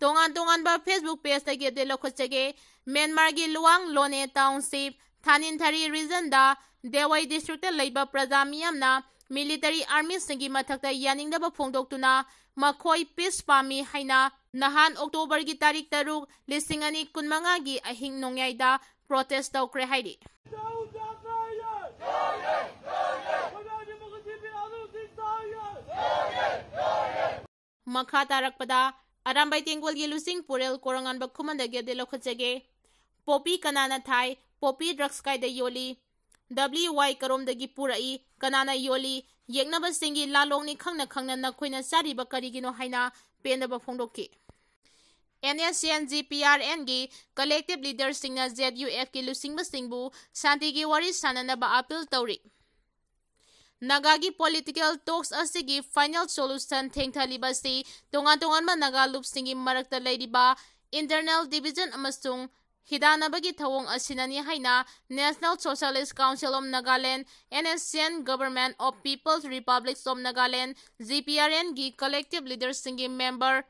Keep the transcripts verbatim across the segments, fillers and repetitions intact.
ꯇꯣꯉꯥꯟ ꯇꯣꯉꯥꯟꯕ Facebook pageꯇꯒꯤ update ꯂꯧꯈꯠꯆꯒꯦ꯫ ꯃ꯭ꯌꯥꯟꯃꯥꯔꯒꯤ Luwang ꯂꯣꯅꯦ township, ꯊꯥꯅꯤꯟꯊꯔꯤ regionꯗ ꯗꯦꯋꯥꯏ districtꯇ ꯂꯩꯕ ꯄ꯭ꯔꯖꯥ ꯃꯤꯌꯥꯝꯅ military armyꯁꯤꯡꯒꯤ ꯃꯊꯛꯇ ꯌꯥꯅꯤꯡꯗꯕ ꯐꯣꯡꯗꯣꯛꯇꯨꯅ ꯃꯈꯣꯏ peace ꯄꯥꯝꯃꯤ ꯍꯥꯏꯅ ꯅꯍꯥꯟ Octoberꯒꯤ ꯇꯥꯔꯤꯛ ꯇꯔꯨꯛ, ꯂꯤꯁꯤꯡ ꯑꯅꯤ ꯀꯨꯟꯃꯉꯥꯒꯤ ꯑꯍꯤꯡ ꯅꯣꯡꯌꯥꯏꯗ protest ꯇꯧꯈ꯭ꯔꯦ ꯍꯥꯏꯔꯤ꯫ ꯃꯈꯥ ꯇꯥꯔꯛꯄꯗ, ꯑꯔꯥꯝꯕꯥꯏ ꯇꯦꯡꯒꯣꯜꯒꯤ ꯂꯨꯆꯤꯡ ꯄꯨꯔꯦꯜ ꯀꯣꯔꯉꯥꯟꯕ ꯈꯨꯃꯟꯗꯒꯤ update ꯂꯧꯈꯠꯆꯒꯦ꯫ Poppy ꯀꯅꯥꯅ ꯊꯥꯏ? Poppy drugs ꯀꯥꯏꯗ ꯌꯣꯜꯂꯤ? W Y ꯀꯔꯣꯝꯗꯒꯤ ꯄꯨꯔꯛꯏ? ꯀꯅꯥꯅ ꯌꯣꯜꯂꯤ? ꯌꯦꯛꯅꯕꯁꯤꯡꯒꯤ ꯂꯥꯂꯣꯡꯅꯤ ꯈꯪꯅ ꯈꯪꯅ ꯅꯈꯣꯏꯅ ꯆꯥꯔꯤꯕ ꯀꯔꯤꯒꯤꯅꯣ ꯍꯥꯏꯅ ꯄꯦꯟꯗꯕ ꯐꯣꯡꯗꯣꯛꯈꯤ꯫ N S C N G P R Nꯒꯤ collective leaderꯁꯤꯡꯅ Z U Fꯀꯤ ꯂꯨꯆꯤꯡꯕꯁꯤꯡꯕꯨ ꯁꯥꯟꯇꯤꯒꯤ ꯋꯥꯔꯤ ꯁꯥꯟꯅꯅꯕ appeal ꯇꯧꯔꯤ꯫ ꯅꯥꯒꯥꯒꯤ political talks ꯑꯁꯤꯒꯤ final solution ꯊꯦꯡꯊꯍꯜꯂꯤꯕ ꯑꯁꯤ ꯇꯣꯉꯥꯟ ꯇꯣꯉꯥꯟꯕ ꯅꯥꯒꯥ ꯂꯨꯞꯁꯤꯡꯒꯤ ꯃꯔꯛꯇ ꯂꯩꯔꯤꯕ internal division ꯑꯃꯁꯨꯡ ꯍꯤꯗꯥꯟꯅꯕꯒꯤ ꯊꯧꯑꯣꯡ ꯑꯁꯤꯅꯅꯤ ꯍꯥꯏꯅ National Socialist Council of Nagaland, N S C N, Government of People's Republic of Nagaland, G P R Nꯒꯤ collective leaderꯁꯤꯡꯒꯤ member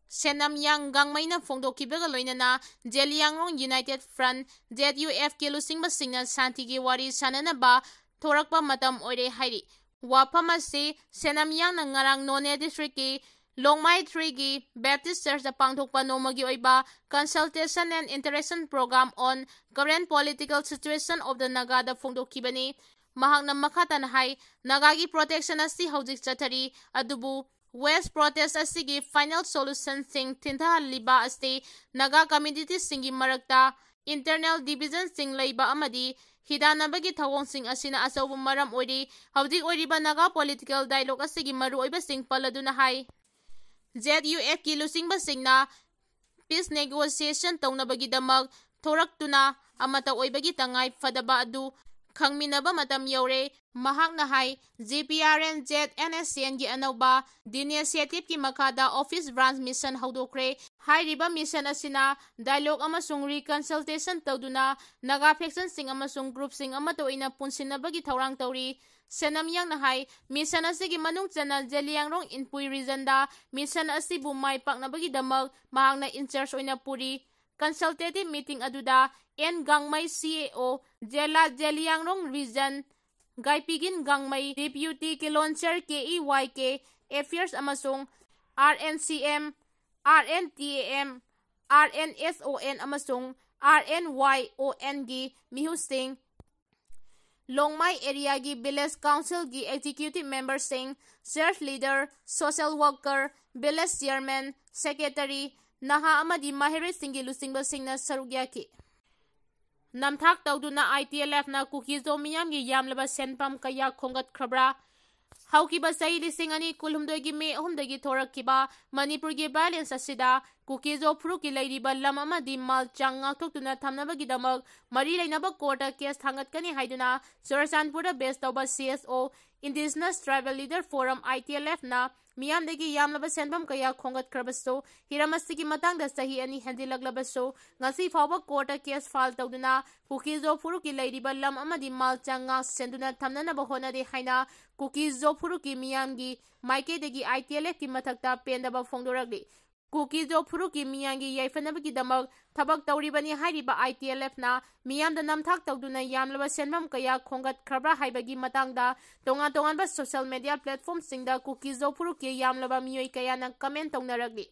ꯁꯦꯅꯝꯌꯥꯡ ꯒꯥꯡꯃꯩꯅ ꯐꯣꯡꯗꯣꯛꯈꯤꯕꯒ ꯂꯣꯏꯅꯅ Zeliangrong United Front, Z U Fꯀꯤ ꯂꯨꯆꯤꯡꯕꯁꯤꯡꯅ ꯁꯥꯟꯇꯤꯒꯤ ꯋꯥꯔꯤ ꯁꯥꯟꯅꯅꯕ ꯊꯣꯔꯛꯄ ꯃꯇꯝ ꯑꯣꯏꯔꯦ ꯍꯥꯏꯔꯤ꯫ ꯋꯥꯐꯝ ꯑꯁꯤ ꯁꯦꯅꯝꯌꯥꯡꯅ ꯉꯔꯥꯡ ꯅꯣꯅꯦ districtꯀꯤ ꯂꯣꯡꯃꯥꯏ threeꯒꯤ Baptist Churchꯇ ꯄꯥꯡꯊꯣꯛꯄ ꯅꯣꯡꯃꯒꯤ ꯑꯣꯏꯕ Consultation and Interaction Program on Current Political Situation of the Nagaꯗ ꯐꯣꯡꯗꯣꯛꯈꯤꯕꯅꯤ꯫ ꯃꯍꯥꯛꯅ ꯃꯈꯥ ꯇꯥꯅ ꯍꯥꯏ, ꯅꯥꯒꯥꯒꯤ protection ꯑꯁꯤ ꯍꯧꯖꯤꯛ ꯆꯠꯊꯔꯤ, ꯑꯗꯨꯕꯨ West protest ꯑꯁꯤꯒꯤ final solutionꯁꯤꯡ ꯊꯤꯟꯊꯍꯜꯂꯤꯕ ꯑꯁꯤ ꯅꯥꯒꯥ communityꯁꯤꯡꯒꯤ ꯃꯔꯛꯇ internal divisionꯁꯤꯡ ꯂꯩꯕ ꯑꯃꯗꯤ ꯍꯤꯗꯥꯟꯅꯕꯒꯤ ꯊꯧꯑꯣꯡꯁꯤꯡ ꯑꯁꯤꯅ ꯑꯆꯧꯕ ꯃꯔꯝ ꯑꯣꯏꯔꯤ꯫ ꯍꯧꯖꯤꯛ ꯑꯣꯏꯔꯤꯕ ꯅꯥꯒꯥ political dialogue ꯑꯁꯤꯒꯤ ꯃꯔꯨꯑꯣꯏꯕꯁꯤꯡ ꯄꯜꯂꯗꯨꯅ ꯍꯥꯏ, Z U Fꯀꯤ ꯂꯨꯆꯤꯡꯕꯁꯤꯡꯅ peace negotiation ꯇꯧꯅꯕꯒꯤꯗꯃꯛ ꯊꯣꯔꯛꯇꯨꯅ ꯑꯃꯠꯇ ꯑꯣꯏꯕꯒꯤ ꯇꯉꯥꯏ ꯐꯗꯕ ꯑꯗꯨ ꯈꯪꯃꯤꯟꯅꯕ ꯃꯇꯝ ꯌꯧꯔꯦ꯫ ꯃꯍꯥꯛꯅ ꯍꯥꯏ, G P R N Z N S C ꯑꯦꯟꯒꯤ ꯑꯅꯧꯕ ꯗꯤꯅꯦꯁꯤꯌꯦꯇꯤꯚꯀꯤ ꯃꯈꯥꯗ ꯑꯣꯐꯤꯁ ꯕ꯭ꯔꯥꯟꯆ ꯃꯤꯁꯟ ꯍꯧꯗꯣꯛꯈ꯭ꯔꯦ꯫ ꯍꯥꯏꯔꯤꯕ ꯃꯤꯁꯟ ꯑꯁꯤꯅ ꯗꯥꯏꯂꯣꯒ ꯑꯃꯁꯨꯡ ꯔꯤꯀꯟꯁꯜꯇꯦꯁꯟ ꯇꯧꯗꯨꯅ ꯅꯥꯒꯥ ꯐꯦꯛꯁꯟꯁꯤꯡ ꯑꯃꯁꯨꯡ ꯒ꯭ꯔꯨꯞꯁꯤꯡ ꯑꯃꯠꯇ ꯑꯣꯏꯅ ꯄꯨꯟꯁꯤꯟꯅꯕꯒꯤ ꯊꯧꯔꯥꯡ ꯇꯧꯔꯤ꯫ ꯁꯦꯅꯝ ꯌꯥꯡꯅ ꯍꯥꯏ, ꯃꯤꯁꯟ ꯑꯁꯤꯒꯤ ꯃꯅꯨꯡ ꯆꯟꯅ ꯖꯦꯂꯤꯌꯥꯡꯔꯣꯡ ꯏꯟꯄꯨꯏ ꯔꯤꯖꯟꯗ ꯃꯤꯁꯟ ꯑꯁꯤꯕꯨ ꯃꯥꯏ ꯄꯥꯛꯅꯕꯒꯤꯗꯃꯛ ꯃꯍꯥꯛꯅ ꯏꯟꯆꯥꯔꯖ ꯑꯣꯏꯅ ꯄꯨꯔꯤ꯫ ꯀꯟꯁꯜꯇꯦꯇꯤꯚ ꯃꯤꯇꯤꯡ ꯑꯗꯨꯗ ꯑꯦꯟ ꯒꯥꯡꯃꯩ ꯁꯤ ꯑꯦ ꯑꯣ, ꯖꯦꯂꯥ Zeliangrong region Gaipigin Gangmei, deputy kilonser K E Y K affairs ꯑꯃꯁꯨꯡ R N C M, R N T A M, R N S O N ꯑꯃꯁꯨꯡ ꯑꯥꯔ ꯑꯦꯟ ꯋꯥꯏ ꯑꯣ ꯑꯦꯟꯒꯤ ꯃꯤꯍꯨꯠꯁꯤꯡ, ꯂꯣꯡꯃꯥꯏ ꯑꯦꯔꯤꯌꯥꯒꯤ village ꯀꯥꯎꯟꯁꯤꯜꯒꯤ executive ꯃꯦꯝꯕꯔꯁꯤꯡ, church leader, social worker, village chairman, secretary, ꯅꯍꯥ ꯑꯃꯗꯤ ꯃꯍꯩꯔꯣꯏꯁꯤꯡꯒꯤ ꯂꯨꯆꯤꯡꯕꯁꯤꯡꯅ ꯁꯔꯨꯛ ꯌꯥꯈꯤ꯫ ꯅꯝꯊꯥꯛ ꯇꯧꯗꯨꯅ ꯑꯥꯏ ꯇꯤ ꯑꯦꯜ ꯑꯦꯐꯅ ꯀꯨꯀꯤꯖꯣ ꯃꯤꯌꯥꯝꯒꯤ ꯌꯥꯝꯂꯕ ꯁꯦꯟꯐꯝ ꯀꯌꯥ ꯈꯣꯝꯒꯠꯈ꯭ꯔꯕ꯭ꯔꯥ? ꯍꯧꯈꯤꯕ ꯆꯍꯤ ꯂꯤꯁꯤꯡ ꯑꯅꯤ ꯀꯨꯟꯍꯨꯝꯗꯣꯏꯒꯤ ꯃꯦ ꯑꯍꯨꯝꯗꯒꯤ ꯊꯣꯔꯛꯈꯤꯕ ꯃꯅꯤꯄꯨꯔꯒꯤ ꯚꯥꯏꯑꯣꯂꯦꯟꯁ ꯑꯁꯤꯗ ꯀꯨꯀꯤꯖꯣ ꯐꯨꯔꯨꯞꯀꯤ ꯂꯩꯔꯤꯕ ꯂꯝ ꯑꯃꯗꯤ ꯃꯥꯜ ꯆꯥꯡ ꯉꯥꯛꯊꯣꯛꯇꯨꯅ ꯊꯝꯅꯕꯒꯤꯗꯃꯛ ꯃꯔꯤ ꯂꯩꯅꯕ ꯀꯣꯔꯠꯇ ꯀꯦꯁ ꯊꯥꯡꯒꯠꯀꯅꯤ ꯍꯥꯏꯗꯨꯅ ꯆꯨꯔꯆꯥꯟꯄꯨꯔꯗ ꯕꯦꯁ ꯇꯧꯕ ꯁꯤ ꯑꯦꯁ ꯑꯣ, ꯏꯟꯗꯤꯖꯤꯅꯁ ꯇ꯭ꯔꯥꯏꯕꯦꯜ ꯂꯤꯗꯔ ꯐꯣꯔꯝ, ꯑꯥꯏ ꯇꯤ ꯑꯦꯜ ꯑꯦꯐꯅ ꯃꯤꯌꯥꯝꯗꯒꯤ ꯌꯥꯝꯂꯕ ꯁꯦꯟꯐꯝ ꯀꯌꯥ ꯈꯣꯝꯒꯠꯈ꯭ꯔꯕꯁꯨ, ꯍꯤꯔꯝ ꯑꯁꯤꯒꯤ ꯃꯇꯥꯡꯗ ꯆꯍꯤ ꯑꯅꯤ ꯍꯦꯟꯖꯤꯜꯂꯛꯂꯕꯁꯨ, ꯉꯁꯤ ꯐꯥꯎꯕ ꯀꯣꯔꯠꯇ ꯀꯦꯁ ꯐꯥꯏꯜ ꯇꯧꯗꯨꯅ ꯀꯨꯀꯤꯖꯣ ꯐꯨꯔꯨꯞꯀꯤ ꯂꯩꯔꯤꯕ ꯂꯝ ꯑꯃꯗꯤ ꯃꯥꯜ ꯆꯥꯡ ꯉꯥꯛ ꯁꯦꯟꯗꯨꯅ ꯊꯝꯅꯅꯕ ꯍꯣꯠꯅꯔꯤ ꯍꯥꯏꯅ ꯀꯨꯀꯤꯖꯣ ꯐꯨꯔꯨꯞꯀꯤ ꯃꯤꯌꯥꯝꯒꯤ ꯃꯥꯏꯀꯩꯗꯒꯤ ꯑꯥꯏ ꯇꯤ ꯑꯦꯜ ꯑꯦꯐꯀꯤ ꯃꯊꯛꯇ ꯄꯦꯟꯗꯕ ꯐꯣꯡꯗꯣꯔꯛꯂꯤ꯫ ꯀꯨꯀꯤꯖꯣ ꯐꯨꯔꯨꯞꯀꯤ ꯃꯤꯌꯥꯝꯒꯤ ꯌꯥꯏꯐꯅꯕꯒꯤꯗꯃꯛ ꯊꯕꯛ ꯇꯧꯔꯤꯕꯅꯤ ꯍꯥꯏꯔꯤꯕ ꯑꯥꯏ ꯇꯤ ꯑꯦꯜ ꯑꯦꯐꯅ ꯃꯤꯌꯥꯝꯗ ꯅꯝꯊꯥꯛ ꯇꯧꯗꯨꯅ ꯌꯥꯝꯂꯕ ꯁꯦꯟꯐꯝ ꯀꯌꯥ ꯈꯣꯝꯒꯠꯈ꯭ꯔꯕ꯭ꯔꯥ ꯍꯥꯏꯕꯒꯤ ꯃꯇꯥꯡꯗ ꯇꯣꯉꯥꯟ ꯇꯣꯉꯥꯟꯕ ꯁꯣꯁꯤꯌꯦꯜ ꯃꯦꯗꯤꯌꯥ ꯄ꯭ꯂꯦꯠꯐꯣꯔꯝꯁꯤꯡꯗ ꯀꯨꯀꯤꯖꯣ ꯐꯨꯔꯨꯞꯀꯤ ꯌꯥꯝꯂꯕ ꯃꯤꯑꯣꯏ ꯀꯌꯥꯅ ꯀꯃꯦꯟ ꯇꯧꯅꯔꯛꯂꯤ꯫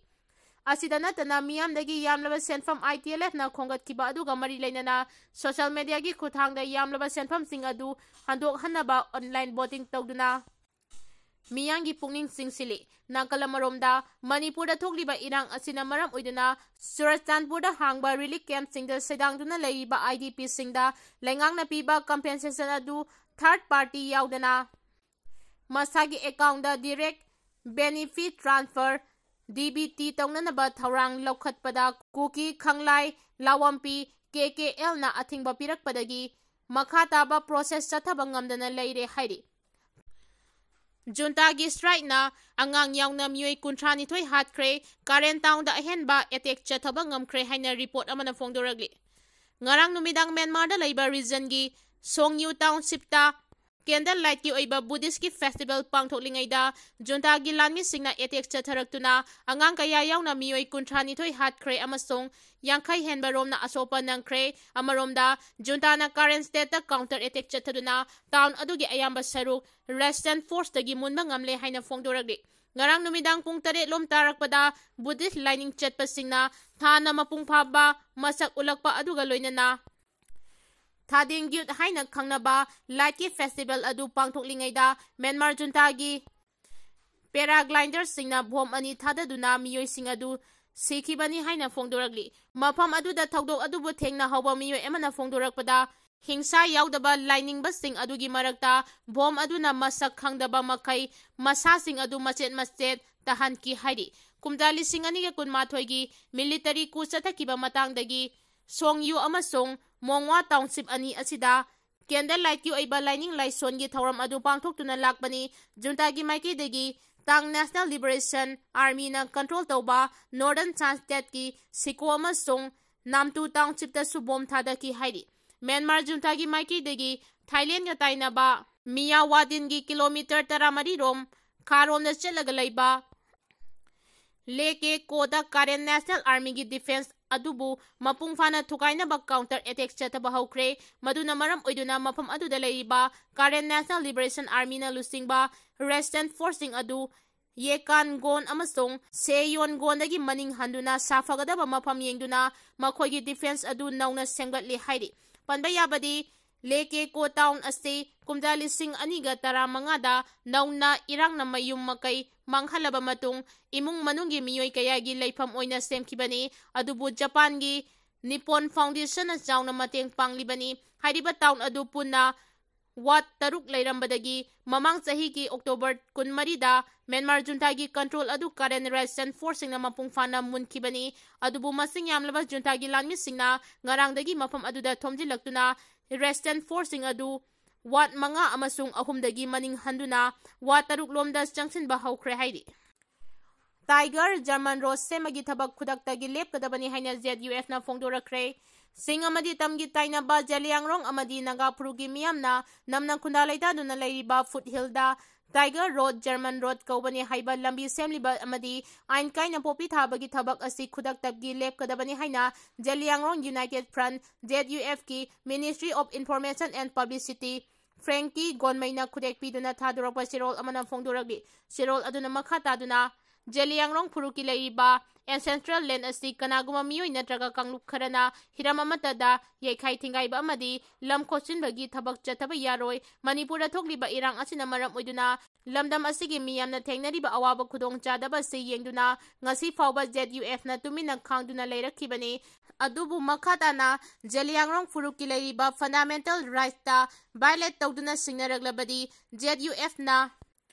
ꯑꯁꯤꯗ ꯅꯠꯇꯅ ꯃꯤꯌꯥꯝꯗꯒꯤ ꯌꯥꯝꯂꯕ ꯁꯦꯟꯐꯝ ꯑꯥꯏ ꯇꯤ ꯑꯦꯜ ꯑꯦꯐꯅ ꯈꯣꯝꯒꯠꯈꯤꯕ ꯑꯗꯨꯒ ꯃꯔꯤ ꯂꯩꯅꯅ ꯁꯣꯁꯤꯌꯦꯜ ꯃꯦꯗꯤꯌꯥꯒꯤ ꯈꯨꯠꯊꯥꯡꯗ ꯌꯥꯝꯂꯕ ꯁꯦꯟꯐꯝꯁꯤꯡ ꯑꯗꯨ ꯍꯟꯗꯣꯛꯍꯟꯅꯕ ꯑꯣꯟꯂꯥꯏꯟ ꯚꯣꯇꯤꯡ ꯇꯧꯗꯨꯅ ꯃꯤꯌꯥꯝꯒꯤ ꯄꯨꯛꯅꯤꯡ ꯆꯤꯡꯁꯤꯜꯂꯤ꯫ ꯅꯥꯀꯜ ꯑꯃꯔꯣꯝꯗ, ꯃꯅꯤꯄꯨꯔꯗ ꯊꯣꯛꯂꯤꯕ ꯏꯔꯥꯡ ꯑꯁꯤꯅ ꯃꯔꯝ ꯑꯣꯏꯗꯨꯅ ꯆꯨꯔꯆꯥꯟꯄꯨꯔꯗ ꯍꯥꯡꯕ ꯔꯤꯂꯤꯐ ꯀꯦꯝꯞꯁꯤꯡꯗ ꯁꯩꯗꯥꯡꯗꯨꯅ ꯂꯩꯔꯤꯕ ꯑꯥꯏ ꯗꯤ ꯄꯤꯁꯤꯡꯗ ꯂꯩꯉꯥꯛꯅ ꯄꯤꯕ ꯀꯝꯄꯦꯟꯁꯦꯁꯟ ꯑꯗꯨ ꯊꯥꯔꯗ ꯄꯥꯔꯇꯤ ꯌꯥꯎꯗꯅ ꯃꯁꯥꯒꯤ ꯑꯦꯀꯥꯎꯟꯗ direct benefit transfer, D B T, ꯇꯧꯅꯅꯕ ꯊꯧꯔꯥꯡ ꯂꯧꯈꯠꯄꯗ ꯀꯨꯀꯤ ꯈꯪꯂꯥꯏ ꯂꯥꯋꯝꯄꯤ, ꯀꯦ ꯀꯦ ꯑꯦꯜꯅ ꯑꯊꯤꯡꯕ ꯄꯤꯔꯛꯄꯗꯒꯤ ꯃꯈꯥ ꯇꯥꯕ process ꯆꯠꯊꯕ ꯉꯝꯗꯅ ꯂꯩꯔꯦ ꯍꯥꯏꯔꯤ꯫ Junta ꯒꯤ strike ꯅ ꯑꯉꯥꯡ ꯌꯥꯎꯅ ꯃꯤꯑꯣꯏ ꯀꯨꯟꯊ꯭ꯔꯥ ꯅꯤꯊꯣꯏ ꯍꯥꯠꯈ꯭ꯔꯦ꯫ Karen Town ꯗ ꯑꯍꯦꯟꯕ attack ꯆꯠꯊꯕ ꯉꯝꯈ꯭ꯔꯦ ꯍꯥꯏꯅ report ꯑꯃꯅ ꯐꯣꯡꯗꯣꯔꯛꯂꯤ꯫ ꯉꯔꯥꯡ ꯅꯨꯃꯤꯗꯥꯡ ꯃ꯭ꯌꯥꯟꯃꯥꯔꯗ ꯂꯩꯕ region ꯒꯤ Songyu Township ꯇ candle light ꯀꯤ ꯑꯣꯏꯕ Buddhist ꯀꯤ festival ꯄꯥꯡꯊꯣꯛꯂꯤꯉꯩꯗ Junta ꯒꯤ ꯂꯥꯟꯃꯤꯁꯤꯡꯅ attack ꯆꯠꯊꯔꯛꯇꯨꯅ ꯑꯉꯥꯡ ꯀꯌꯥ ꯌꯥꯎꯅ ꯃꯤꯑꯣꯏ ꯀꯨꯟꯊ꯭ꯔꯥ ꯅꯤꯊꯣꯏ ꯍꯥꯠꯈ꯭ꯔꯦ ꯑꯃꯁꯨꯡ ꯌꯥꯡꯈꯩ ꯍꯦꯟꯕ ꯔꯣꯝꯅ ꯑꯁꯣꯛꯄ ꯅꯪꯈ꯭ꯔꯦ꯫ ꯑꯃꯔꯣꯝꯗ, Junta ꯅ Karen State ꯇ counter attack ꯆꯠꯊꯗꯨꯅ town ꯑꯗꯨꯒꯤ ꯑꯌꯥꯝꯕ ꯁꯔꯨꯛ resistance force ꯇꯒꯤ ꯃꯨꯟꯕ ꯉꯝꯂꯦ ꯍꯥꯏꯅ ꯐꯣꯡꯗꯣꯔꯛꯂꯤ꯫ ꯉꯔꯥꯡ ꯅꯨꯃꯤꯗꯥꯡ ꯄꯨꯡ ꯇꯔꯦꯠ ꯂꯣꯝ ꯇꯥꯔꯛꯄꯗ Buddhist ꯂꯥꯏꯅꯤꯡ ꯆꯠꯄꯁꯤꯡꯅ ꯊꯥꯅ ꯃꯄꯨꯡ ꯐꯥꯕ ꯃꯁꯛ ꯎꯠꯂꯛꯄ ꯑꯗꯨꯒ ꯂꯣꯏꯅꯅ Thading Gyud ꯍꯥꯏꯅ ꯈꯪꯅꯕ light ꯀꯤ festival ꯑꯗꯨ ꯄꯥꯡꯊꯣꯛꯂꯤꯉꯩꯗ ꯃ꯭ꯌꯥꯟꯃꯥꯔ Junta ꯒꯤ paraglider ꯁꯤꯡꯅ bomb ꯑꯅꯤ ꯊꯥꯗꯗꯨꯅ ꯃꯤꯑꯣꯏꯁꯤꯡ ꯑꯗꯨ ꯁꯤꯈꯤꯕꯅꯤ ꯍꯥꯏꯅ ꯐꯣꯡꯗꯣꯔꯛꯂꯤ꯫ ꯃꯐꯝ ꯑꯗꯨꯗ ꯊꯧꯗꯣꯛ ꯑꯗꯨꯕꯨ ꯊꯦꯡꯅꯍꯧꯕ ꯃꯤꯑꯣꯏ ꯑꯃꯅ ꯐꯣꯡꯗꯣꯔꯛꯄꯗ, ꯍꯤꯡꯁꯥ ꯌꯥꯎꯗꯕ ꯂꯥꯏꯅꯤꯡꯕꯁꯤꯡ ꯑꯗꯨꯒꯤ ꯃꯔꯛꯇ bomb ꯑꯗꯨꯅ ꯃꯁꯛ ꯈꯪꯗꯕ ꯃꯈꯩ ꯃꯁꯥꯁꯤꯡ ꯑꯗꯨ ꯃꯆꯦꯠ ꯃꯆꯦꯠ ꯇꯥꯍꯟꯈꯤ ꯍꯥꯏꯔꯤ꯫ ꯀꯨꯝꯖꯥ ꯂꯤꯁꯤꯡ ꯑꯅꯤꯒ ꯀꯨꯟꯃꯥꯊꯣꯏꯒꯤ military coup ꯆꯠꯊꯈꯤꯕ ꯃꯇꯥꯡꯗꯒꯤ Songyu ꯑꯃꯁꯨꯡ Mongwa Township ꯑꯅꯤ ꯑꯁꯤꯗ candle light ꯀꯤ ꯑꯣꯏꯕ ꯂꯥꯏꯅꯤꯡ ꯂꯥꯏꯁꯣꯟꯒꯤ ꯊꯧꯔꯝ ꯑꯗꯨ ꯄꯥꯡꯊꯣꯛꯇꯨꯅ ꯂꯥꯛꯄꯅꯤ꯫ Junta ꯒꯤ ꯃꯥꯏꯀꯩꯗꯒꯤ Ta'ang National Liberation Army ꯅ control ꯇꯧꯕ Northern Shan State ꯀꯤ Siko ꯑꯃꯁꯨꯡ Namtu Township ꯇꯁꯨ bomb ꯊꯥꯗꯈꯤ ꯍꯥꯏꯔꯤ꯫ ꯃ꯭ꯌꯥꯟꯃꯥꯔ Junta ꯒꯤ ꯃꯥꯏꯀꯩꯗꯒꯤ Thailand ꯒ ꯇꯥꯏꯅꯕ Myawadin ꯒꯤ kilometre ꯇꯔꯥꯃꯔꯤ ꯔꯣꯝ ꯈꯥꯔꯣꯝꯗ ꯆꯠꯂꯒ ꯂꯩꯕ Leke Ko ꯗ Karen National Army ꯒꯤ defence ꯑꯗꯨꯕꯨ ꯃꯄꯨꯡ ꯐꯥꯅ ꯊꯨꯒꯥꯏꯅꯕ counter attack ꯆꯠꯊꯕ ꯍꯧꯈ꯭ꯔꯦ꯫ ꯃꯗꯨꯅ ꯃꯔꯝ ꯑꯣꯏꯗꯨꯅ ꯃꯐꯝ ꯑꯗꯨꯗ ꯂꯩꯔꯤꯕ Karen National Liberation Army ꯅ ꯂꯨꯆꯤꯡꯕ resistance force ꯁꯤꯡ ꯑꯗꯨ Yekan Gon ꯑꯃꯁꯨꯡ Seyon Gon ꯗꯒꯤ ꯃꯅꯤꯡ ꯍꯟꯗꯨꯅ ꯁꯥꯐꯒꯗꯕ ꯃꯐꯝ ꯌꯦꯡꯗꯨꯅ ꯃꯈꯣꯏꯒꯤ defence ꯑꯗꯨ ꯅꯧꯅ ꯁꯦꯝꯒꯠꯂꯤ ꯍꯥꯏꯔꯤ꯫ ꯄꯟꯕ ꯌꯥꯕꯗꯤ, Leke Ko town ꯑꯁꯤ ꯀꯨꯝꯖꯥ ꯂꯤꯁꯤꯡ ꯑꯅꯤꯒ ꯇꯔꯥꯃꯉꯥꯗ ꯅꯧꯅ ꯏꯔꯥꯡꯅ ꯃꯌꯨꯝ ꯃꯀꯩ ꯃꯥꯡꯍꯜꯂꯕ ꯃꯇꯨꯡ ꯏꯃꯨꯡ ꯃꯅꯨꯡꯒꯤ ꯃꯤꯑꯣꯏ ꯀꯌꯥꯒꯤ ꯂꯩꯐꯝ ꯑꯣꯏꯅ ꯁꯦꯝꯈꯤꯕꯅꯤ꯫ ꯑꯗꯨꯕꯨ Japan ꯒꯤ Nippon Foundation ꯅ ꯆꯥꯎꯅ ꯃꯇꯦꯡ ꯄꯥꯡꯂꯤꯕꯅꯤ꯫ ꯍꯥꯏꯔꯤꯕ town ꯑꯗꯨ ꯄꯨꯟꯅ ward ꯇꯔꯨꯛ ꯂꯩꯔꯝꯕꯗꯒꯤ ꯃꯃꯥꯡ ꯆꯍꯤꯒꯤ October ꯀꯨꯟꯃꯔꯤꯗ Myanmar Junta ꯒꯤ control ꯑꯗꯨ Karen resistance force ꯁꯤꯡꯅ ꯃꯄꯨꯡ ꯐꯥꯅ ꯃꯨꯟꯈꯤꯕꯅꯤ꯫ ꯑꯗꯨꯕꯨ ꯃꯁꯤꯡ ꯌꯥꯝꯂꯕ Junta ꯒꯤ ꯂꯥꯟꯃꯤꯁꯤꯡꯅ ꯉꯔꯥꯡꯗꯒꯤ ꯃꯐꯝ ꯑꯗꯨꯗ ꯊꯣꯝꯖꯤꯜꯂꯛꯇꯨꯅ resistance forceꯁꯤꯡ ꯑꯗꯨ ward ꯃꯉꯥ ꯑꯃꯁꯨꯡ ꯑꯍꯨꯝꯗꯒꯤ ꯃꯅꯤꯡ ꯍꯟꯗꯨꯅ ward ꯇꯔꯨꯛ ꯂꯣꯝꯗ ꯆꯪꯁꯤꯟꯕ ꯍꯧꯈ꯭ꯔꯦ ꯍꯥꯏꯔꯤ꯫ Tiger German Road ꯁꯦꯝꯕꯒꯤ ꯊꯕꯛ ꯈꯨꯗꯛꯇꯒꯤ ꯂꯦꯞꯀꯗꯕꯅꯤ ꯍꯥꯏꯅ ZUFꯅ ꯐꯣꯡꯗꯣꯔꯛꯈ꯭ꯔꯦ꯫ ꯆꯤꯡ ꯑꯃꯗꯤ ꯇꯝꯒꯤ ꯇꯥꯏꯅꯕ ꯖꯦꯂꯤꯌꯥꯡꯔꯣꯡ ꯑꯃꯗꯤ ꯅꯥꯒꯥ ꯐꯨꯔꯨꯞꯀꯤ ꯃꯤꯌꯥꯝꯅ ꯅꯝꯅ ꯈꯨꯟꯗꯥ ꯂꯩꯇꯥꯗꯨꯅ ꯂꯩꯔꯤꯕ foothillꯗ Tiger Road, German Road ꯀꯧꯕꯅꯤ ꯍꯥꯏꯕ ꯂꯝꯕꯤ ꯁꯦꯝꯂꯤꯕ ꯑꯃꯗꯤ ꯑꯥꯏꯟ ꯀꯥꯏꯅ ꯄꯣꯄꯤ ꯊꯥꯕꯒꯤ ꯊꯕꯛ ꯑꯁꯤ ꯈꯨꯗꯛꯇꯒꯤ ꯂꯦꯞꯀꯗꯕꯅꯤ ꯍꯥꯏꯅ Zeliangrong United Front, ZUFꯀꯤ Ministry of Information and Publicity, Frankie ꯒꯣꯟꯃꯩꯅ ꯈꯨꯗꯦꯛ ꯄꯤꯗꯨꯅ ꯊꯥꯗꯣꯔꯛꯄ ꯆꯦꯔꯣꯜ ꯑꯃꯅ ꯐꯣꯡꯗꯣꯔꯛꯂꯤ꯫ ꯆꯦꯔꯣꯜ ꯑꯗꯨꯅ ꯃꯈꯥ ꯇꯥꯗꯨꯅ, ꯖꯦꯂꯤꯌꯥꯡꯔꯣꯡ ꯐꯨꯔꯨꯞꯀꯤ ꯂꯩꯔꯤꯕ ancestral land ꯑꯁꯤ ꯀꯅꯥꯒꯨꯝꯕ ꯃꯤꯑꯣꯏ ꯅꯠꯇ꯭ꯔꯒ ꯀꯥꯡꯂꯨꯞ ꯈꯔꯅ ꯍꯤꯔꯝ ꯑꯃꯠꯇꯗ ꯌꯩꯈꯥꯏ ꯊꯤꯡꯒꯥꯏꯕ ꯑꯃꯗꯤ ꯂꯝ ꯈꯣꯠꯆꯤꯟꯕꯒꯤ ꯊꯕꯛ ꯆꯠꯊꯕ ꯌꯥꯔꯣꯏ꯫ ꯃꯅꯤꯄꯨꯔꯗ ꯊꯣꯛꯂꯤꯕ ꯏꯔꯥꯡ ꯑꯁꯤꯅ ꯃꯔꯝ ꯑꯣꯏꯗꯨꯅ ꯂꯝꯗꯝ ꯑꯁꯤꯒꯤ ꯃꯤꯌꯥꯝꯅ ꯊꯦꯡꯅꯔꯤꯕ ꯑꯋꯥꯕ ꯈꯨꯗꯣꯡꯆꯥꯗꯕ ꯑꯁꯤ ꯌꯦꯡꯗꯨꯅ ꯉꯁꯤ ꯐꯥꯎꯕ ZUFꯅ ꯇꯨꯃꯤꯟꯅ ꯈꯥꯡꯗꯨꯅ ꯂꯩꯔꯛꯈꯤꯕꯅꯤ꯫ ꯑꯗꯨꯕꯨ ꯃꯈꯥ ꯇꯥꯅ ꯖꯦꯂꯤꯌꯥꯡꯔꯣꯡ ꯐꯨꯔꯨꯞꯀꯤ ꯂꯩꯔꯤꯕ fundamental rightsꯇ violate ꯇꯧꯗꯨꯅ ꯁꯤꯡꯅꯔꯛꯂꯕꯗꯤ ZUFꯅ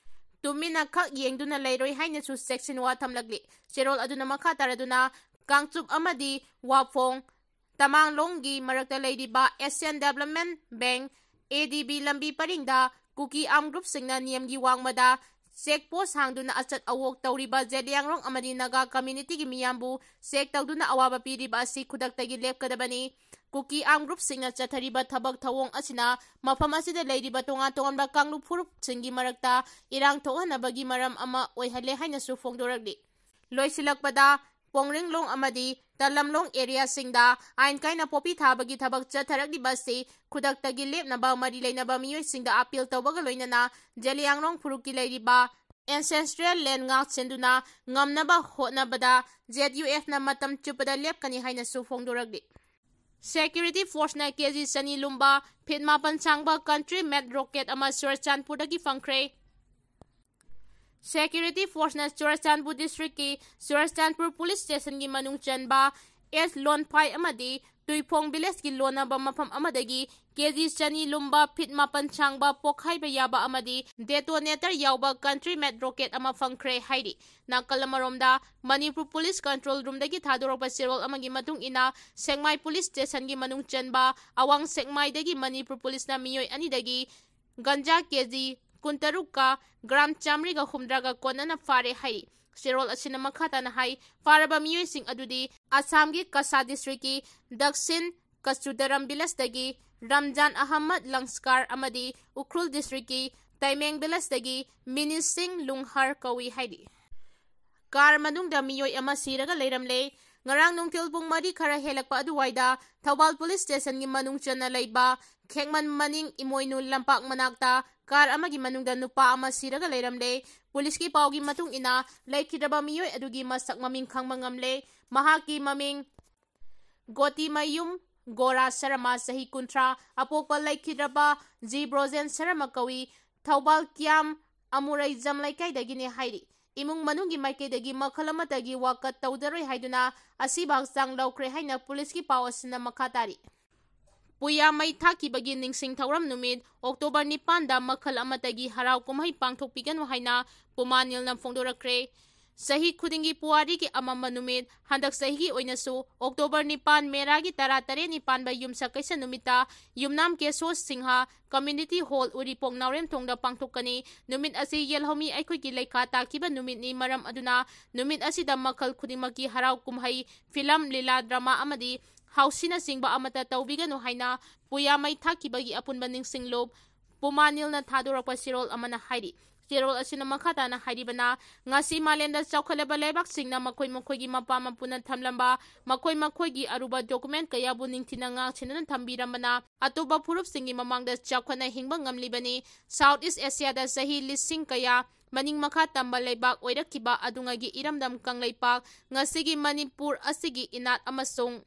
ꯇꯨꯃꯤꯟꯅ ꯈꯛ ꯌꯦꯡꯗꯨꯅ ꯂꯩꯔꯣꯏ ꯍꯥꯏꯅꯁꯨ ꯆꯦꯛꯁꯤꯟ ꯋꯥ ꯊꯝꯂꯛꯂꯤ꯫ ꯆꯦꯔꯣꯜ ꯑꯗꯨꯅ ꯃꯈꯥ ꯇꯥꯔꯗꯨꯅ, ꯀꯥꯡꯆꯨꯞ ꯑꯃꯗꯤ ꯋꯥꯐꯣꯡ ꯇꯃꯥꯡꯂꯣꯡꯒꯤ ꯃꯔꯛꯇ ꯂꯩꯔꯤꯕ Asian Development Bank, ADB, ꯂꯝꯕꯤ ꯄꯔꯤꯡꯗ ꯀꯨꯀꯤ armed groupꯁꯤꯡꯅ ꯅꯤꯌꯝꯒꯤ ꯋꯥꯡꯃꯗ check post ꯍꯥꯡꯗꯨꯅ ꯑꯆꯠ ꯑꯋꯣꯛ ꯇꯧꯔꯤꯕ ꯖꯦꯂꯤꯌꯥꯡꯔꯣꯡ ꯑꯃꯗꯤ ꯅꯥꯒꯥ communityꯒꯤ ꯃꯤꯌꯥꯝꯕꯨ check ꯇꯧꯗꯨꯅ ꯑꯋꯥꯕ ꯄꯤꯔꯤꯕ ꯑꯁꯤ ꯈꯨꯗꯛꯇꯒꯤ ꯂꯦꯞꯀꯗꯕꯅꯤ꯫ ꯀꯨꯀꯤ armed groupꯁꯤꯡꯅ ꯆꯠꯊꯔꯤꯕ ꯊꯕꯛ ꯊꯧꯑꯣꯡ ꯑꯁꯤꯅ ꯃꯐꯝ ꯑꯁꯤꯗ ꯂꯩꯔꯤꯕ ꯇꯣꯉꯥꯟ ꯇꯣꯉꯥꯟꯕ ꯀꯥꯡꯂꯨꯞ ꯐꯨꯔꯨꯞꯁꯤꯡꯒꯤ ꯃꯔꯛꯇ ꯏꯔꯥꯡ ꯊꯣꯛꯍꯟꯅꯕꯒꯤ ꯃꯔꯝ ꯑꯃ ꯑꯣꯏꯍꯜꯂꯦ ꯍꯥꯏꯅꯁꯨ ꯐꯣꯡꯗꯣꯔꯛꯂꯤ꯫ ꯂꯣꯏꯁꯤꯜꯂꯛꯄꯗ, ꯄꯣꯡꯔꯤꯡꯂꯣꯡ ꯑꯃꯗꯤ ꯇꯂꯝꯂꯣꯡ areaꯁꯤꯡꯗ ꯑꯥꯏꯟ ꯀꯥꯏꯅ ꯄꯣꯄꯤ ꯊꯥꯕꯒꯤ ꯊꯕꯛ ꯆꯠꯊꯔꯛꯂꯤꯕ ꯑꯁꯤ ꯈꯨꯗꯛꯇꯒꯤ ꯂꯦꯞꯅꯕ ꯃꯔꯤ ꯂꯩꯅꯕ ꯃꯤꯑꯣꯏꯁꯤꯡꯗ appeal ꯇꯧꯕꯒ ꯂꯣꯏꯅꯅ ꯖꯦꯂꯤꯌꯥꯡꯔꯣꯡ ꯐꯨꯔꯨꯞꯀꯤ ꯂꯩꯔꯤꯕ ancestral land ꯉꯥꯛ ꯁꯦꯟꯗꯨꯅ ꯉꯝꯅꯕ ꯍꯣꯠꯅꯕꯗ ZUFꯅ ꯃꯇꯝ ꯆꯨꯞꯄꯗ ꯂꯦꯞꯀꯅꯤ ꯍꯥꯏꯅꯁꯨ ꯐꯣꯡꯗꯣꯔꯛꯂꯤ꯫ Security forceꯅ KG ꯆꯅꯤ ꯂꯨꯝꯕ, feet ꯃꯥꯄꯟ ꯁꯥꯡꯕ country made rocket ꯑꯃ ꯆꯨꯔꯆꯥꯟꯄꯨꯔꯗꯒꯤ ꯐꯪꯈ꯭ꯔꯦ꯫ Security forceꯅ ꯆꯨꯔꯆꯥꯟꯄꯨꯔ districtꯀꯤ ꯆꯨꯔꯆꯥꯟꯄꯨꯔ police stationꯒꯤ ꯃꯅꯨꯡ ꯆꯟꯕ S ꯂꯣꯟꯐꯥꯏ ꯑꯃꯗꯤ ꯇꯨꯏꯐꯣꯡ ꯚꯤꯂꯦꯖꯀꯤ ꯂꯣꯟꯅꯕ ꯃꯐꯝ ꯑꯃꯗꯒꯤ ꯀꯦ ꯖꯤ ꯆꯅꯤ ꯂꯨꯝꯕ, ꯐꯤꯠ ꯃꯥꯄꯟ ꯁꯥꯡꯕ, ꯄꯣꯈꯥꯏꯕ ꯌꯥꯕ ꯑꯃꯗꯤ detonator ꯌꯥꯎꯕ country made rocket ꯑꯃ ꯐꯪꯈ꯭ꯔꯦ ꯍꯥꯏꯔꯤ꯫ ꯅꯥꯀꯜ ꯑꯃꯔꯣꯝꯗ, ꯃꯅꯤꯄꯨꯔ ꯄꯨꯂꯤꯁ ꯀꯟꯇ꯭ꯔꯣꯜ ꯔꯨꯝꯗꯒꯤ ꯊꯥꯗꯣꯔꯛꯄ ꯆꯦꯔꯣꯜ ꯑꯃꯒꯤ ꯃꯇꯨꯡ ꯏꯟꯅ, ꯁꯦꯛꯃꯥꯏ ꯄꯨꯂꯤꯁ ꯁ꯭ꯇꯦꯁꯟꯒꯤ ꯃꯅꯨꯡ ꯆꯟꯕ ꯑꯋꯥꯡ ꯁꯦꯛꯃꯥꯏꯗꯒꯤ ꯃꯅꯤꯄꯨꯔ ꯄꯨꯂꯤꯁꯅ ꯃꯤꯑꯣꯏ ꯑꯅꯤꯗꯒꯤ ꯒꯟꯖꯥ ꯀꯦ ꯖꯤ ꯀꯨꯟꯇꯔꯨꯛꯀ ꯒ꯭ꯔꯥꯝ ꯆꯥꯃꯔꯤꯒ ꯍꯨꯝꯗ꯭ꯔꯥꯒ ꯀꯣꯟꯅꯅ ꯐꯥꯔꯦ ꯍꯥꯏꯔꯤ꯫ ꯆꯦꯔꯣꯜ ꯑꯁꯤꯅ ꯃꯈꯥ ꯇꯥꯅ ꯍꯥꯏ, ꯐꯥꯔꯕ ꯃꯤꯑꯣꯏꯁꯤꯡ ꯑꯗꯨꯗꯤ ꯑꯁꯥꯝꯒꯤ ꯀꯁꯥ ꯗꯤꯁꯇ꯭ꯔꯤꯛꯀꯤ ꯗꯛꯁꯤꯟ ꯀꯆꯨꯗꯔꯝ ꯚꯤꯂꯦꯖꯇꯒꯤ ꯔꯝꯖꯥꯟ ꯑꯍꯃꯗ ꯂꯪꯁꯀꯥꯔ ꯑꯃꯗꯤ ꯎꯈ꯭ꯔꯨꯜ ꯗꯤꯁꯇ꯭ꯔꯤꯛꯀꯤ ꯇꯩꯃꯦꯡ ꯚꯤꯂꯦꯖꯇꯒꯤ ꯃꯤꯅꯤꯁꯤꯡ ꯂꯨꯡꯍꯔ ꯀꯧꯏ ꯍꯥꯏꯔꯤ꯫ ꯀꯥꯔ ꯃꯅꯨꯡꯗ ꯃꯤꯑꯣꯏ ꯑꯃ ꯁꯤꯔꯒ ꯂꯩꯔꯝꯂꯦ꯫ ꯉꯔꯥꯡ ꯅꯨꯡꯊꯤꯜ ꯄꯨꯡ ꯃꯔꯤ ꯈꯔ ꯍꯦꯜꯂꯛꯄ ꯑꯗꯨꯋꯥꯏꯗ ꯊꯧꯕꯥꯜ ꯄꯨꯂꯤꯁ ꯁ꯭ꯇꯦꯁꯟꯒꯤ ꯃꯅꯨꯡ ꯆꯟꯅ ꯂꯩꯕ ꯈꯦꯛꯃꯟ ꯃꯅꯤꯡ ꯏꯃꯣꯏꯅꯨ ꯂꯝꯄꯥꯛ ꯃꯅꯥꯛꯇ ꯀꯥꯔ ꯑꯃꯒꯤ ꯃꯅꯨꯡꯗ ꯅꯨꯄꯥ ꯑꯃ ꯁꯤꯔꯒ ꯂꯩꯔꯝꯂꯦ꯫ ꯄꯨꯂꯤꯁꯀꯤ ꯄꯥꯎꯒꯤ ꯃꯇꯨꯡ ꯏꯟꯅ, ꯂꯩꯈꯤꯗ꯭ꯔꯕ ꯃꯤꯑꯣꯏ ꯑꯗꯨꯒꯤ ꯃꯁꯛ ꯃꯃꯤꯡ ꯈꯪꯕ ꯉꯝꯂꯦ꯫ ꯃꯍꯥꯛꯀꯤ ꯃꯃꯤꯡ ꯒꯣꯇꯤꯃꯌꯨꯝ ꯒꯣꯔꯥ ꯁꯔꯃ, ꯆꯍꯤ ꯀꯨꯟꯊ꯭ꯔꯥ, ꯑꯄꯣꯛꯄ ꯂꯩꯈꯤꯗ꯭ꯔꯕ ꯖꯤ ꯕ꯭ꯔꯣꯖꯦꯟ ꯁꯔꯃ ꯀꯧꯏ꯫ ꯊꯧꯕꯥꯜ ꯀꯤꯌꯥꯝ ꯑꯃꯨꯔꯩꯖꯝ ꯂꯩꯀꯥꯏꯗꯒꯤꯅꯤ ꯍꯥꯏꯔꯤ꯫ ꯏꯃꯨꯡ ꯃꯅꯨꯡꯒꯤ ꯃꯥꯏꯀꯩꯗꯒꯤ ꯃꯈꯜ ꯑꯃꯠꯇꯒꯤ ꯋꯥꯀꯠ ꯇꯧꯗꯔꯣꯏ ꯍꯥꯏꯗꯨꯅ ꯑꯁꯤꯕ ꯍꯛꯆꯥꯡ ꯂꯧꯈ꯭ꯔꯦ ꯍꯥꯏꯅ ꯄꯨꯂꯤꯁꯀꯤ ꯄꯥꯎ ꯑꯁꯤꯅ ꯃꯈꯥ ꯇꯥꯔꯤ꯫ ꯄꯨꯌꯥ ꯃꯩ ꯊꯥꯈꯤꯕꯒꯤ ꯅꯤꯡꯁꯤꯡ ꯊꯧꯔꯝ ꯅꯨꯃꯤꯠ ꯑꯣꯛꯇꯣꯕꯔ ꯅꯤꯄꯥꯟꯗ ꯃꯈꯜ ꯑꯃꯠꯇꯒꯤ ꯍꯔꯥꯎ ꯀꯨꯝꯍꯩ ꯄꯥꯡꯊꯣꯛꯄꯤꯒꯅꯨ ꯍꯥꯏꯅ ꯄꯨꯃꯥ ꯅꯤꯜꯅ ꯐꯣꯡꯗꯣꯔꯛꯈ꯭ꯔꯦ꯫ ꯆꯍꯤ ꯈꯨꯗꯤꯡꯒꯤ ꯄꯨꯋꯥꯔꯤꯒꯤ ꯑꯃꯝꯕ ꯅꯨꯃꯤꯠ, ꯍꯟꯗꯛ ꯆꯍꯤꯒꯤ ꯑꯣꯏꯅꯁꯨ ꯑꯣꯛꯇꯣꯕꯔ ꯅꯤꯄꯥꯟ, ꯃꯦꯔꯥꯒꯤ ꯇꯔꯥꯇꯔꯦꯠꯅꯤ ꯄꯥꯟꯕ ꯌꯨꯝꯁꯀꯩꯁ ꯅꯨꯃꯤꯠꯇ ꯌꯨꯝꯅꯥꯝ ꯀꯦꯁꯣ ꯁꯤꯡꯍ ꯀꯝꯃ꯭ꯌꯨꯅꯤꯇꯤ ꯍꯣꯜ ꯎꯔꯤꯄꯣꯛ ꯅꯥꯎꯔꯦꯝꯊꯣꯡꯗ ꯄꯥꯡꯊꯣꯛꯀꯅꯤ꯫ ꯅꯨꯃꯤꯠ ꯑꯁꯤ ꯌꯦꯜꯍꯧꯃꯤ ꯑꯩꯈꯣꯏꯒꯤ ꯂꯩꯈꯥ ꯇꯥꯈꯤꯕ ꯅꯨꯃꯤꯠꯅꯤ꯫ ꯃꯔꯝ ꯑꯗꯨꯅ ꯅꯨꯃꯤꯠ ꯑꯁꯤꯗ ꯃꯈꯜ ꯈꯨꯗꯤꯡꯃꯛꯀꯤ ꯍꯔꯥꯎ ꯀꯨꯝꯍꯩ, ꯐꯤꯂꯝ, ꯂꯤꯂꯥ, ꯗ꯭ꯔꯃꯥ ꯑꯃꯗꯤ ꯍꯥꯎꯁꯤꯅꯆꯤꯡꯕ ꯑꯃꯠꯇ ꯇꯧꯕꯤꯒꯅꯨ ꯍꯥꯏꯅ ꯄꯨꯌꯥ ꯃꯩ ꯊꯥꯈꯤꯕꯒꯤ ꯑꯄꯨꯟꯕ ꯅꯤꯡꯁꯤꯡꯂꯨꯞ ꯄꯨꯃꯥ ꯅꯤꯜꯅ ꯊꯥꯗꯣꯔꯛꯄ ꯆꯦꯔꯣꯜ ꯑꯃꯅ ꯍꯥꯏꯔꯤ꯫ ꯆꯦꯔꯣꯜ ꯑꯁꯤꯅ ꯃꯈꯥ ꯇꯥꯅ ꯍꯥꯏꯔꯤꯕꯅ, ꯉꯁꯤ ꯃꯥꯂꯦꯝꯗ ꯆꯥꯎꯈꯠꯂꯕ ꯂꯩꯕꯥꯛꯁꯤꯡꯅ ꯃꯈꯣꯏ ꯃꯈꯣꯏꯒꯤ ꯃꯄꯥ ꯃꯄꯨꯅ ꯊꯝꯂꯝꯕ ꯃꯈꯣꯏ ꯃꯈꯣꯏꯒꯤ ꯑꯔꯨꯕ ꯗꯣꯀꯨꯃꯦꯟ ꯀꯌꯥꯕꯨ ꯅꯤꯡꯊꯤꯅ ꯉꯥꯛꯁꯦꯟꯗꯨꯅ ꯊꯝꯕꯤꯔꯝꯕꯅ ꯑꯇꯣꯞꯄ ꯐꯨꯔꯨꯞꯁꯤꯡꯒꯤ ꯃꯃꯥꯡꯗ ꯆꯥꯎꯈꯠꯅ ꯍꯤꯡꯕ ꯉꯝꯂꯤꯕꯅꯤ꯫ ꯁꯥꯎꯠ ꯏꯁ ꯑꯦꯁꯤꯌꯥꯗ ꯆꯍꯤ ꯂꯤꯁꯤꯡ ꯀꯌꯥ ꯃꯅꯤꯡ ꯃꯈꯥ ꯇꯝꯕ ꯂꯩꯕꯥꯛ ꯑꯣꯏꯔꯛꯈꯤꯕ ꯑꯗꯨꯉꯩꯒꯤ ꯏꯔꯝꯗꯝ ꯀꯪꯂꯩꯄꯥꯛ, ꯉꯁꯤꯒꯤ ꯃꯅꯤꯄꯨꯔ ꯑꯁꯤꯒꯤ ꯏꯅꯥꯠ ꯑꯃꯁꯨꯡ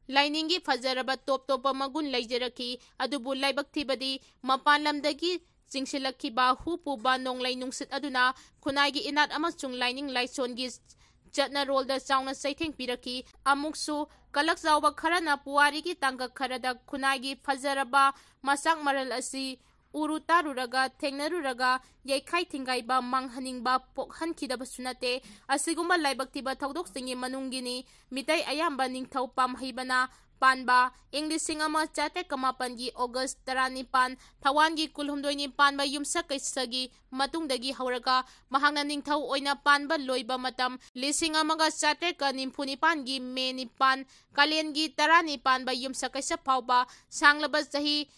ꯂꯥꯏꯅꯤꯡꯒꯤ ꯐꯖꯔꯕ ꯇꯣꯞ ꯇꯣꯞꯄ ꯃꯒꯨꯟ ꯂꯩꯖꯔꯛꯈꯤ꯫ ꯑꯗꯨꯕꯨ ꯂꯥꯏꯕꯛ ꯊꯤꯕꯗꯤ, ꯃꯄꯥꯟ ꯂꯝꯗꯒꯤ ꯆꯤꯡꯁꯤꯜꯂꯛꯈꯤꯕ ꯍꯨ ꯄꯨꯕ ꯅꯣꯡꯂꯩ ꯅꯨꯡꯁꯤꯠ ꯑꯗꯨꯅ ꯈꯨꯟꯅꯥꯏꯒꯤ ꯏꯅꯥꯠ ꯑꯃꯁꯨꯡ ꯂꯥꯏꯅꯤꯡ ꯂꯥꯏꯁꯣꯟꯒꯤ ꯆꯠꯅꯔꯣꯜꯗ ꯆꯥꯎꯅ ꯆꯩꯊꯦꯡ ꯄꯤꯔꯛꯈꯤ꯫ ꯑꯃꯨꯛꯁꯨ ꯀꯂꯛ ꯆꯥꯎꯕ ꯈꯔꯅ ꯄꯨꯋꯥꯔꯤꯒꯤ ꯇꯥꯡꯀꯛ ꯈꯔꯗ ꯈꯨꯟꯅꯥꯏꯒꯤ ꯐꯖꯔꯕ ꯃꯁꯛ ꯃꯔꯜ ꯑꯁꯤ ꯎꯔꯨ ꯇꯥꯔꯨꯔꯒ, ꯊꯦꯡꯅꯔꯨꯔꯒ ꯌꯩꯈꯥꯏ ꯊꯤꯡꯒꯥꯏꯕ ꯃꯥꯡꯍꯟꯅꯤꯡꯕ ꯄꯣꯛꯍꯟꯈꯤꯗꯕꯁꯨ ꯅꯠꯇꯦ꯫ ꯑꯁꯤꯒꯨꯝꯕ ꯂꯥꯏꯕꯛ ꯊꯤꯕ ꯊꯧꯗꯣꯛꯁꯤꯡꯒꯤ ꯃꯅꯨꯡꯒꯤꯅꯤ ꯃꯤꯇꯩ ꯑꯌꯥꯝꯕ ꯅꯤꯡꯊꯧ ꯄꯥꯝꯍꯩꯕꯅ ꯄꯥꯟꯕ ꯏꯪ ꯂꯤꯁꯤꯡ ꯑꯃ ꯆꯥꯇ꯭ꯔꯦꯠꯀ ꯃꯥꯄꯟꯒꯤ ꯑꯣꯒꯁ ꯇꯔꯥꯅꯤꯄꯥꯟ ꯊꯋꯥꯟꯒꯤ ꯀꯨꯟꯍꯨꯝꯗꯣꯏꯅꯤ ꯄꯥꯟꯕ ꯌꯨꯝꯁꯀꯩꯁꯒꯤ ꯃꯇꯨꯡꯗꯒꯤ ꯍꯧꯔꯒ ꯃꯍꯥꯛꯅ ꯅꯤꯡꯊꯧ ꯑꯣꯏꯅ ꯄꯥꯟꯕ ꯂꯣꯏꯕ ꯃꯇꯝ ꯂꯤꯁꯤꯡ ꯑꯃꯒ ꯆꯥꯇ꯭ꯔꯦꯠꯀ ꯅꯤꯐꯨ ꯅꯤꯄꯥꯟꯒꯤ ꯃꯦ ꯅꯤꯄꯥꯟ, ꯀꯥꯂꯦꯟꯒꯤ ꯇꯔꯥꯅꯤ ꯄꯥꯟꯕ ꯌꯨꯝꯁꯀꯩꯁ ꯐꯥꯎꯕ ꯁꯥꯡꯂꯕ ꯆꯍꯤ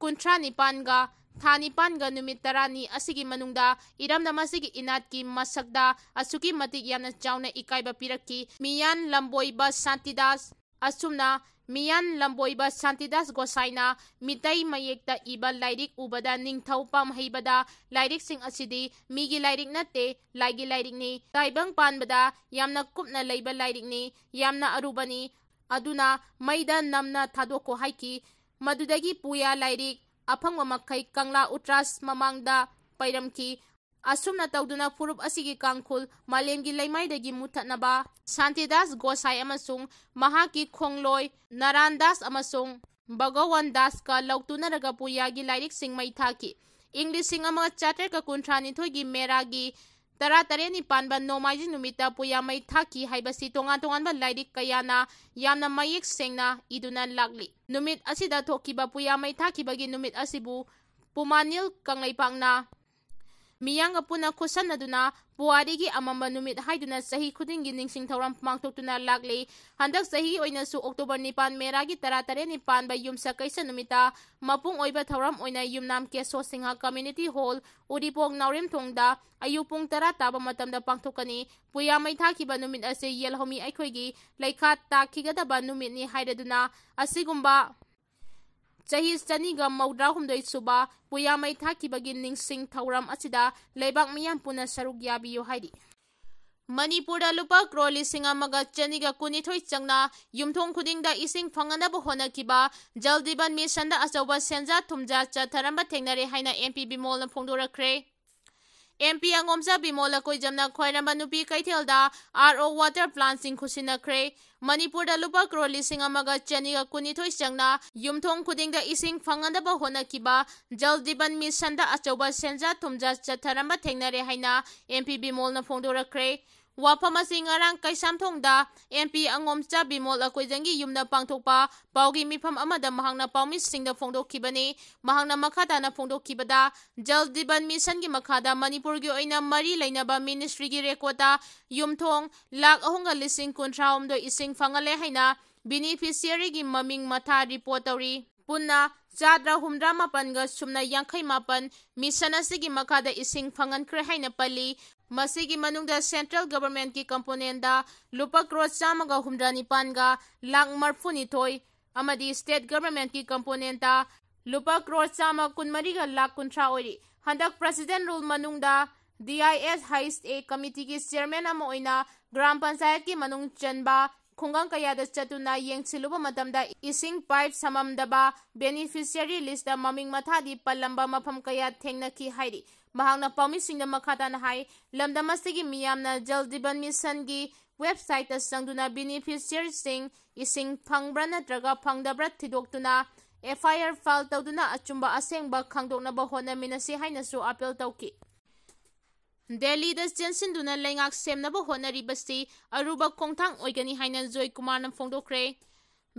ꯀꯨꯟꯊ꯭ꯔꯥ ꯅꯤꯄꯥꯟꯒ ꯊꯥ ꯅꯤꯄꯥꯟꯒ ꯅꯨꯃꯤꯠ ꯇꯔꯥꯅꯤ ꯑꯁꯤꯒꯤ ꯃꯅꯨꯡꯗ ꯏꯔꯝꯗꯝ ꯑꯁꯤꯒꯤ ꯏꯅꯥꯠꯀꯤ ꯃꯁꯛꯇ ꯑꯁꯨꯛꯀꯤ ꯃꯇꯤꯛ ꯌꯥꯝꯅ ꯆꯥꯎꯅ ꯏꯀꯥꯏꯕ ꯄꯤꯔꯛꯈꯤ꯫ ꯃꯤꯌꯥꯟ ꯂꯝꯕꯣꯏꯕ ꯁꯥꯟꯇꯤꯗꯥꯁ ꯑꯁꯨꯝꯅ ꯃꯤꯌꯥꯟ ꯂꯝꯕꯣꯏꯕ ꯁꯥꯟꯇꯤꯗꯥꯁ ꯒꯣꯁꯥꯏꯅ ꯃꯤꯇꯩ ꯃꯌꯦꯛꯇ ꯏꯕ ꯂꯥꯏꯔꯤꯛ ꯎꯕꯗ ꯅꯤꯡꯊꯧ ꯄꯥꯝꯍꯩꯕꯗ ꯂꯥꯏꯔꯤꯛꯁꯤꯡ ꯑꯁꯤꯗꯤ ꯃꯤꯒꯤ ꯂꯥꯏꯔꯤꯛ ꯅꯠꯇꯦ, ꯂꯥꯏꯒꯤ ꯂꯥꯏꯔꯤꯛꯅꯤ꯫ ꯇꯥꯏꯕꯪ ꯄꯥꯟꯕꯗ ꯌꯥꯝꯅ ꯀꯨꯞꯅ ꯂꯩꯕ ꯂꯥꯏꯔꯤꯛꯅꯤ, ꯌꯥꯝꯅ ꯑꯔꯨꯕꯅꯤ꯫ ꯑꯗꯨꯅ ꯃꯩꯗ ꯅꯝꯅ ꯊꯥꯗꯣꯛꯈꯣ ꯍꯥꯏꯈꯤ꯫ ꯃꯗꯨꯗꯒꯤ ꯄꯨꯌꯥ ꯂꯥꯏꯔꯤꯛ ꯑꯐꯪꯕ ꯃꯈꯩ ꯀꯪꯂꯥ ꯎꯇ꯭ꯔꯥꯁ ꯃꯃꯥꯡꯗ ꯄꯩꯔꯝꯈꯤ꯫ ꯑꯁꯨꯝꯅ ꯇꯧꯗꯨꯅ ꯐꯨꯔꯨꯞ ꯑꯁꯤꯒꯤ ꯀꯥꯡꯈꯨꯜ ꯃꯥꯂꯦꯝꯒꯤ ꯂꯩꯃꯥꯏꯗꯒꯤ ꯃꯨꯠꯊꯠꯅꯕ ꯁꯥꯟꯇꯤꯗꯥꯁ ꯒꯣꯁꯥꯏ ꯑꯃꯁꯨꯡ ꯃꯍꯥꯛꯀꯤ ꯈꯣꯡꯂꯣꯏ ꯅꯥꯔꯥꯟꯗꯥꯁ ꯑꯃꯁꯨꯡ ꯚꯒꯋꯥꯟ ꯗꯥꯁꯀ ꯂꯧꯇꯨꯅꯔꯒ ꯄꯨꯌꯥꯒꯤ ꯂꯥꯏꯔꯤꯛꯁꯤꯡ ꯃꯩ ꯊꯥꯈꯤ꯫ ꯏꯪ ꯂꯤꯁꯤꯡ ꯑꯃꯒ ꯆꯥꯇ꯭ꯔꯦꯠꯀ ꯀꯨꯟꯊ꯭ꯔꯥ ꯅꯤꯊꯣꯏꯒꯤ ꯃꯦꯔꯥꯒꯤ ꯇꯔꯥ ꯇꯔꯦꯠꯅꯤ ꯄꯥꯟꯕ ꯅꯣꯡꯃꯥꯏꯖꯤꯡ ꯅꯨꯃꯤꯠꯇ ꯄꯨꯌꯥ ꯃꯩ ꯊꯥꯈꯤ ꯍꯥꯏꯕꯁꯤ ꯇꯣꯉꯥꯟ ꯇꯣꯉꯥꯟꯕ ꯂꯥꯏꯔꯤꯛ ꯀꯌꯥꯅ ꯌꯥꯝꯅ ꯃꯌꯦꯛ ꯁꯦꯡꯅ ꯏꯗꯨꯅ ꯂꯥꯛꯂꯤ꯫ ꯅꯨꯃꯤꯠ ꯑꯁꯤꯗ ꯊꯣꯛꯈꯤꯕ ꯄꯨꯌꯥ ꯃꯩ ꯊꯥꯈꯤꯕꯒꯤ ꯅꯨꯃꯤꯠ ꯑꯁꯤꯕꯨ ꯄꯨꯃꯥꯅꯤꯜ ꯀꯪꯂꯩꯄꯥꯛꯅ ꯃꯤꯌꯥꯝꯒ ꯄꯨꯟꯅ ꯈꯨꯠꯁꯝꯅꯗꯨꯅ ꯄꯨꯋꯥꯔꯤꯒꯤ ꯑꯃꯝꯕ ꯅꯨꯃꯤꯠ ꯍꯥꯏꯗꯨꯅ ꯆꯍꯤ ꯈꯨꯗꯤꯡꯒꯤ ꯅꯤꯡꯁꯤꯡ ꯊꯧꯔꯝ ꯄꯥꯡꯊꯣꯛꯇꯨꯅ ꯂꯥꯛꯂꯤ꯫ ꯍꯟꯗꯛ ꯆꯍꯤꯒꯤ ꯑꯣꯏꯅꯁꯨ ꯑꯣꯛꯇꯣꯕꯔ ꯅꯤꯄꯥꯟ ꯃꯦꯔꯥꯒꯤ ꯇꯔꯥ ꯇꯔꯦꯠꯅꯤ ꯄꯥꯟꯕ ꯌꯨꯝꯁꯀꯩꯁ ꯅꯨꯃꯤꯠꯇ ꯃꯄꯨꯡ ꯑꯣꯏꯕ ꯊꯧꯔꯝ ꯑꯣꯏꯅ ꯌꯨꯝꯅꯥꯝ ꯀꯦꯁꯣ ꯁꯤꯡꯍ ꯀꯝꯃ꯭ꯌꯨꯅꯤꯇꯤ ꯍꯣꯜ, ꯎꯔꯤꯄꯣꯛ ꯅꯥꯎꯔꯦꯝꯊꯣꯡꯗ ꯑꯌꯨꯛ ꯄꯨꯡ ꯇꯔꯥ ꯇꯥꯕ ꯃꯇꯝꯗ ꯄꯥꯡꯊꯣꯛꯀꯅꯤ꯫ ꯄꯨꯌꯥ ꯃꯩ ꯊꯥꯈꯤꯕ ꯅꯨꯃꯤꯠ ꯑꯁꯤ ꯌꯦꯜꯍꯧꯃꯤ ꯑꯩꯈꯣꯏꯒꯤ ꯂꯩꯈꯥ ꯇꯥꯈꯤꯒꯗꯕ ꯅꯨꯃꯤꯠꯅꯤ ꯍꯥꯏꯔꯗꯨꯅ ꯑꯁꯤꯒꯨꯝꯕ ꯆꯍꯤ ꯆꯅꯤꯒ ꯃꯧꯗ꯭ꯔꯥ ꯍꯨꯝꯗꯣꯏ ꯁꯨꯕ ꯄꯨꯌꯥ ꯃꯩ ꯊꯥꯈꯤꯕꯒꯤ ꯅꯤꯡꯁꯤꯡ ꯊꯧꯔꯝ ꯑꯁꯤꯗ ꯂꯩꯕꯥꯛ ꯃꯤꯌꯥꯝ ꯄꯨꯟꯅ ꯁꯔꯨꯛ ꯌꯥꯕꯤꯌꯨ ꯍꯥꯏꯔꯤ꯫ ꯃꯅꯤꯄꯨꯔꯗ ꯂꯨꯄꯥ ꯀ꯭ꯔꯣꯔ ꯂꯤꯁꯤꯡ ꯑꯃꯒ ꯆꯅꯤꯒ ꯀꯨꯟꯅꯤꯊꯣꯏ ꯆꯪꯅ ꯌꯨꯝꯊꯣꯡ ꯈꯨꯗꯤꯡꯗ ꯏꯁꯤꯡ ꯐꯪꯅꯅꯕ ꯍꯣꯠꯅꯈꯤꯕ ꯖꯜ ꯖꯤꯕꯟ ꯃꯤꯁꯟꯗ ꯑꯆꯧꯕ ꯁꯦꯟꯖꯥ ꯊꯨꯝꯖꯥ ꯆꯠꯊꯔꯝꯕ ꯊꯦꯡꯅꯔꯦ ꯍꯥꯏꯅ M P ꯕꯤꯃꯣꯜꯅ ꯐꯣꯡꯗꯣꯔꯛꯈ꯭ꯔꯦ꯫ M P ꯑꯉꯣꯝꯆꯥ Bimol ꯂꯀꯣꯏꯖꯝꯅ ꯈ꯭ꯋꯥꯏꯔꯝꯕꯟ ꯅꯨꯄꯤ ꯀꯩꯊꯦꯜꯗ ꯑꯥꯔ ꯑꯣ ꯋꯥꯇꯔ ꯄ꯭ꯂꯥꯟꯁꯤꯡ ꯈꯨꯠꯁꯤꯟꯅꯈ꯭ꯔꯦ꯫ ꯃꯅꯤꯄꯨꯔꯗ ꯂꯨꯄꯥ ꯀ꯭ꯔꯣꯔ ꯂꯤꯁꯤꯡ ꯑꯃꯒ ꯆꯅꯤꯒ ꯀꯨꯟꯅꯤꯊꯣꯏ ꯆꯪꯅ ꯌꯨꯝꯊꯣꯡ ꯈꯨꯗꯤꯡꯗ ꯏꯁꯤꯡ ꯐꯪꯍꯟꯅꯕ ꯍꯣꯠꯅꯈꯤꯕ ꯖꯜ ꯖꯤꯕꯟ ꯃꯤꯁꯟꯗ ꯑꯆꯧꯕ ꯁꯦꯟꯖꯥ ꯊꯨꯝꯖꯥ ꯆꯠꯊꯔꯝꯕ ꯊꯦꯡꯅꯔꯦ ꯍꯥꯏꯅ ꯑꯦꯝ ꯄꯤ ꯕꯤꯃꯣꯜꯅ ꯐꯣꯡꯗꯣꯔꯛꯈ꯭ꯔꯦ꯫ ꯋꯥꯐꯝ ꯑꯁꯤ ꯉꯔꯥꯡ ꯀꯩꯁꯥꯝꯊꯣꯡꯗ ꯑꯦꯝ ꯄꯤ ꯑꯉꯣꯝꯆꯥ ꯕꯤꯃꯣꯜ ꯑꯀꯣꯏꯖꯪꯒꯤ ꯌꯨꯝꯗ ꯄꯥꯡꯊꯣꯛꯄ ꯄꯥꯎꯒꯤ ꯃꯤꯐꯝ ꯑꯃꯗ ꯃꯍꯥꯛꯅ ꯄꯥꯎꯃꯤꯁꯤꯡꯗ ꯐꯣꯡꯗꯣꯛꯈꯤꯕꯅꯤ꯫ ꯃꯍꯥꯛꯅ ꯃꯈꯥ ꯇꯥꯅ ꯐꯣꯡꯗꯣꯛꯈꯤꯕꯗ, ꯖꯜ ꯖꯤꯕꯟ ꯃꯤꯁꯟꯒꯤ ꯃꯈꯥꯗ ꯃꯅꯤꯄꯨꯔꯒꯤ ꯑꯣꯏꯅ ꯃꯔꯤ ꯂꯩꯅꯕ ꯃꯤꯅꯤꯁꯇ꯭ꯔꯤꯒꯤ ꯔꯦꯀꯣꯔꯗꯇ ꯌꯨꯝꯊꯣꯡ ꯂꯥꯈ ꯑꯍꯨꯝꯒ ꯂꯤꯁꯤꯡ ꯀꯨꯟꯊ꯭ꯔꯥꯍꯨꯝꯗꯣꯏ ꯏꯁꯤꯡ ꯐꯪꯍꯜꯂꯦ ꯍꯥꯏꯅ ꯕꯤꯅꯤꯐꯤꯁꯤꯌꯔꯤꯒꯤ ꯃꯃꯤꯡ ꯃꯊꯥ ꯔꯤꯄꯣꯔꯠ ꯇꯧꯔꯤ꯫ ꯄꯨꯟꯅ ꯆꯥꯇ꯭ꯔꯥ ꯍꯨꯝꯗ꯭ꯔꯥ ꯃꯥꯄꯟꯒ ꯁꯨꯞꯅ ꯌꯥꯡꯈꯩ ꯃꯥꯄꯟ ꯃꯤꯁꯟ ꯑꯁꯤꯒꯤ ꯃꯈꯥꯗ ꯏꯁꯤꯡ ꯐꯪꯍꯟꯈ꯭ꯔꯦ ꯍꯥꯏꯅ ꯄꯜꯂꯤ꯫ ꯃꯁꯤꯒꯤ ꯃꯅꯨꯡꯗ ꯁꯦꯟꯇ꯭ꯔꯦꯜ ꯒꯚꯔꯟꯃꯦꯟꯠꯀꯤ ꯀꯝꯄꯣꯅꯦꯟꯠꯇ ꯂꯨꯄꯥ ꯀ꯭ꯔꯣꯔ ꯆꯥꯝꯃꯒ ꯍꯨꯝꯗ꯭ꯔꯥ ꯅꯤꯄꯥꯟꯒ ꯂꯥꯈ ꯃꯔꯐꯨꯅꯤꯊꯣꯏ ꯑꯃꯗꯤ ꯁ꯭ꯇꯦꯠ ꯒꯚꯔꯟꯃꯦꯟꯠꯀꯤ ꯀꯝꯄꯣꯅꯦꯟꯠꯇ ꯂꯨꯄꯥ ꯀ꯭ꯔꯣꯔ ꯆꯥꯝꯃ ꯀꯨꯟꯃꯔꯤꯒ ꯂꯥꯈ ꯀꯨꯟꯊ꯭ꯔꯥ ꯑꯣꯏꯔꯤ꯫ ꯍꯟꯗꯛ ꯄ꯭ꯔꯁꯤꯗꯦꯟꯠ ꯔꯨꯜ ꯃꯅꯨꯡꯗ D I S H A ꯀꯃꯤꯇꯤꯒꯤ chairman ꯑꯃ ꯑꯣꯏꯅ ꯒ꯭ꯔꯥꯝ ꯄꯟꯆꯥꯌꯠꯀꯤ ꯃꯅꯨꯡ ꯆꯟꯕ ꯈꯨꯡꯒꯪ ꯀꯌꯥꯗ ꯆꯠꯇꯨꯅ ꯌꯦꯡꯁꯤꯜꯂꯨꯕ ꯃꯇꯝꯗ ꯏꯁꯤꯡ ꯄꯥꯏꯞ ꯁꯝꯃꯝꯗꯕ ꯕꯦꯅꯤꯐꯤꯁꯤꯌꯔꯤ ꯂꯤꯁꯇ ꯃꯃꯤꯡ ꯃꯊꯥꯗꯤ ꯄꯜꯂꯝꯕ ꯃꯐꯝ ꯀꯌꯥ ꯊꯦꯡꯅꯈꯤ ꯍꯥꯏꯔꯤ꯫ ꯃꯍꯥꯛꯅ ꯄꯥꯎꯃꯤꯁꯤꯡꯗ ꯃꯈꯥ ꯇꯥꯅ ꯍꯥꯏ, ꯂꯝꯗꯝ ꯑꯁꯤꯒꯤ ꯃꯤꯌꯥꯝꯅ ꯖꯜ ꯖꯤꯕꯟ ꯃꯤꯁꯟꯒꯤ ꯋꯦꯕꯁꯥꯏꯠꯇ ꯆꯪꯗꯨꯅ ꯕꯦꯅꯤꯐꯤꯁꯤꯌꯔꯤꯁꯤꯡ ꯏꯁꯤꯡ ꯐꯪꯕ꯭ꯔꯥ ꯅꯠꯇ꯭ꯔꯒ ꯐꯪꯗꯕ꯭ꯔꯥ ꯊꯤꯗꯣꯛꯇꯨꯅ ꯑꯦꯐ ꯑꯥꯏ ꯑꯥꯔ ꯐꯥꯏꯜ ꯇꯧꯗꯨꯅ ꯑꯆꯨꯝꯕ ꯑꯁꯦꯡꯕ ꯈꯪꯗꯣꯛꯅꯕ ꯍꯣꯠꯅꯃꯤꯟꯅꯁꯤ ꯍꯥꯏꯅꯁꯨ ꯑꯥꯄꯤꯜ ꯇꯧꯈꯤ꯫ ꯗꯦꯜꯂꯤꯗ ꯆꯦꯟꯁꯤꯟꯗꯨꯅ ꯂꯩꯉꯥꯛ ꯁꯦꯝꯅꯕ ꯍꯣꯠꯅꯔꯤꯕꯁꯤ ꯑꯔꯨꯕ ꯈꯣꯡꯊꯥꯡ ꯑꯣꯏꯒꯅꯤ ꯍꯥꯏꯅ ꯖꯣꯏ ꯀꯨꯃꯥꯔꯅ ꯐꯣꯡꯗꯣꯛꯈ꯭ꯔꯦ꯫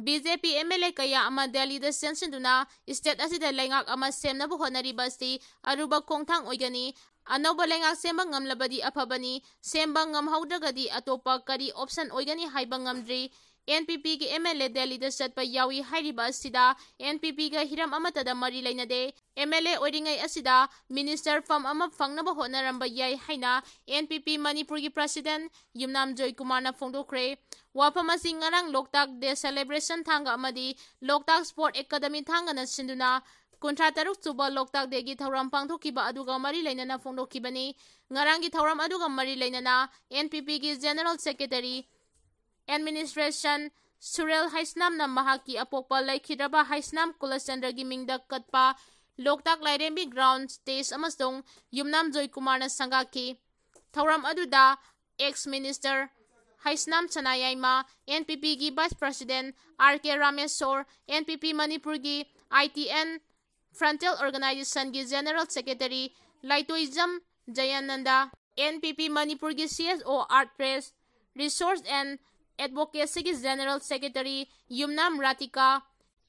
B J P M L A ꯀꯌꯥ ꯑꯃ ꯗꯦꯜꯂꯤꯗ ꯆꯦꯟꯁꯤꯟꯗꯨꯅ ꯁ꯭ꯇꯦꯠ ꯑꯁꯤꯗ ꯂꯩꯉꯥꯛ ꯑꯃ ꯁꯦꯝꯅꯕ ꯍꯣꯠꯅꯔꯤꯕ ꯑꯁꯤ ꯑꯔꯨꯕ ꯈꯣꯡꯊꯥꯡ ꯑꯣꯏꯒꯅꯤ꯫ ꯑꯅꯧꯕ ꯂꯩꯉꯥꯛ ꯁꯦꯝꯕ ꯉꯝꯂꯕꯗꯤ ꯑꯐꯕꯅꯤ, ꯁꯦꯝꯕ ꯉꯝꯍꯧꯗ꯭ꯔꯒꯗꯤ ꯑꯇꯣꯞꯄ ꯀꯔꯤ ꯑꯣꯞꯁꯟ ꯑꯣꯏꯒꯅꯤ ꯍꯥꯏꯕ ꯉꯝꯗ꯭ꯔꯤ꯫ ꯑꯦꯟ ꯄꯤ ꯄꯤꯒꯤ ꯑꯦꯝ ꯑꯦꯜ ꯑꯦ ꯗꯦꯜꯂꯤꯗ ꯆꯠꯄ ꯌꯥꯎꯏ ꯍꯥꯏꯔꯤꯕ ꯑꯁꯤꯗ ꯑꯦꯟ ꯄꯤ ꯄꯤꯒ ꯍꯤꯔꯝ ꯑꯃꯠꯇꯗ ꯃꯔꯤ ꯂꯩꯅꯗꯦ꯫ ꯑꯦꯝ ꯑꯦꯜ ꯑꯦ ꯑꯣꯏꯔꯤꯉꯩ ꯑꯁꯤꯗ ꯃꯤꯅꯤꯁꯇꯔ ꯐꯝ ꯑꯃ ꯐꯪꯅꯕ ꯍꯣꯠꯅꯔꯝꯕ ꯌꯥꯏ ꯍꯥꯏꯅ ꯑꯦꯟ ꯄꯤ ꯄꯤ ꯃꯅꯤꯄꯨꯔꯒꯤ ꯄ꯭ꯔꯁꯤꯗꯦꯟꯠ ꯌꯨꯝꯅꯥꯝ ꯖꯣꯏ ꯀꯨꯃꯥꯔꯅ ꯐꯣꯡꯗꯣꯛꯈ꯭ꯔꯦ꯫ ꯋꯥꯐꯝ ꯑꯁꯤ ꯉꯔꯥꯡ ꯂꯣꯛꯇꯥꯛ ꯗꯦ ꯁꯦꯂꯦꯕ꯭ꯔꯦꯁꯟ ꯊꯥꯡꯒ ꯑꯃꯗꯤ ꯂꯣꯛꯇꯥꯛ ꯁ꯭ꯄꯣꯔꯠ ꯑꯦꯀꯥꯗꯃꯤ ꯊꯥꯡꯒꯅ ꯁꯤꯟꯗꯨꯅ ꯀꯨꯟꯊ꯭ꯔꯥ ꯇꯔꯨꯛ ꯁꯨꯕ ꯂꯣꯛꯇꯥꯛ ꯗꯦꯒꯤ ꯊꯧꯔꯝ ꯄꯥꯡꯊꯣꯛꯈꯤꯕ ꯑꯗꯨꯒ ꯃꯔꯤ ꯂꯩꯅꯅ ꯐꯣꯡꯗꯣꯛꯈꯤꯕꯅꯤ꯫ ꯉꯔꯥꯡꯒꯤ ꯊꯧꯔꯝ ꯑꯗꯨꯒ ꯃꯔꯤ ꯂꯩꯅꯅ ꯑꯦꯟ ꯄꯤ ꯄꯤꯒꯤ ꯖꯦꯅꯔꯦꯜ ꯁꯦꯀ꯭ꯔꯦꯇꯔꯤ, ꯑꯦꯗꯃꯤꯅꯤꯁꯇ꯭ꯔꯦꯁꯟ ꯁꯨꯔꯦꯜ ꯍꯩꯁꯅꯥꯝꯅ ꯃꯍꯥꯛꯀꯤ ꯑꯄꯣꯛꯄ ꯂꯩꯈꯤꯗ꯭ꯔꯕ ꯍꯩꯁꯅꯥꯝ ꯀꯨꯂꯆꯟꯗ꯭ꯔꯒꯤ ꯃꯤꯡꯗ ꯀꯠꯄ ꯂꯣꯛꯇꯥꯛ ꯂꯥꯏꯔꯦꯝꯕꯤ ground stage ꯑꯃꯁꯨꯡ ꯌꯨꯝꯅꯥꯝ ꯖꯣꯏꯀꯨꯃꯥꯔꯅ ꯁꯪꯒꯥꯈꯤ꯫ ꯊꯧꯔꯝ ꯑꯗꯨꯗ ex minister ꯍꯩꯁꯅꯥꯝ ꯁꯅꯥꯌꯥꯏꯃ, N P P ꯒꯤ vice president R K Rameshwor, N P P ꯃꯅꯤꯄꯨꯔꯒꯤ I T and frontal organization ꯒꯤ general secretary ꯂꯥꯏꯇꯣꯏꯖꯝ ꯖꯌꯥꯅꯟꯗ, N P P ꯃꯅꯤꯄꯨꯔꯒꯤ C S O Art Press, Resource and Advocacy ꯒꯤ general secretary ꯌꯨꯝꯅꯥꯝ ꯔꯥꯇꯤꯀꯥ,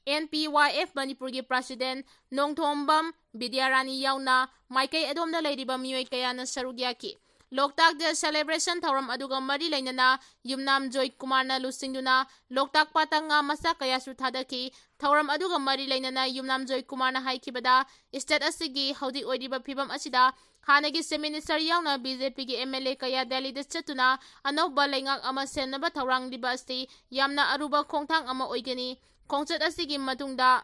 N P Y F ꯃꯅꯤꯄꯨꯔꯒꯤ president Nongthombam ꯕꯤꯗ꯭ꯌꯥꯔꯥꯅꯤ ꯌꯥꯎꯅ ꯃꯥꯏꯀꯩ ꯑꯗꯣꯝꯗ ꯂꯩꯔꯤꯕ ꯃꯤꯑꯣꯏ ꯀꯌꯥꯅ ꯁꯔꯨꯛ ꯌꯥꯈꯤ꯫ ꯂꯣꯛꯇꯥꯛ day celebration ꯊꯧꯔꯝ ꯑꯗꯨꯒ ꯃꯔꯤ ꯂꯩꯅꯅ ꯌꯨꯝꯅꯥꯝ ꯖꯣꯏꯀꯨꯃꯥꯔꯅ ꯂꯨꯆꯤꯡꯗꯨꯅ ꯂꯣꯛꯇꯥꯛ ꯄꯥꯠꯇ ꯉꯥ ꯃꯆꯥ ꯀꯌꯥꯁꯨ ꯊꯥꯗꯈꯤ꯫ ꯊꯧꯔꯝ ꯑꯗꯨꯒ ꯃꯔꯤ ꯂꯩꯅꯅ ꯌꯨꯝꯅꯥꯝ ꯖꯣꯏꯀꯨꯃꯥꯔꯅ ꯍꯥꯏꯈꯤꯕꯗ, state ꯑꯁꯤꯒꯤ ꯍꯧꯖꯤꯛ ꯑꯣꯏꯔꯤꯕ ꯐꯤꯕꯝ ꯑꯁꯤꯗ ꯍꯥꯟꯅꯒꯤ chief minister ꯌꯥꯎꯅ B J P ꯒꯤ M L A ꯀꯌꯥ ꯗꯦꯜꯂꯤꯗ ꯆꯠꯇꯨꯅ ꯑꯅꯧꯕ ꯂꯩꯉꯥꯛ ꯑꯃ ꯁꯦꯝꯅꯕ ꯊꯧꯔꯥꯡꯂꯤꯕ ꯑꯁꯤ ꯌꯥꯝꯅ ꯑꯔꯨꯕ ꯈꯣꯡꯊꯥꯡ ꯑꯃ ꯑꯣꯏꯒꯅꯤ꯫ ꯈꯣꯡꯆꯠ ꯑꯁꯤꯒꯤ ꯃꯇꯨꯡꯗ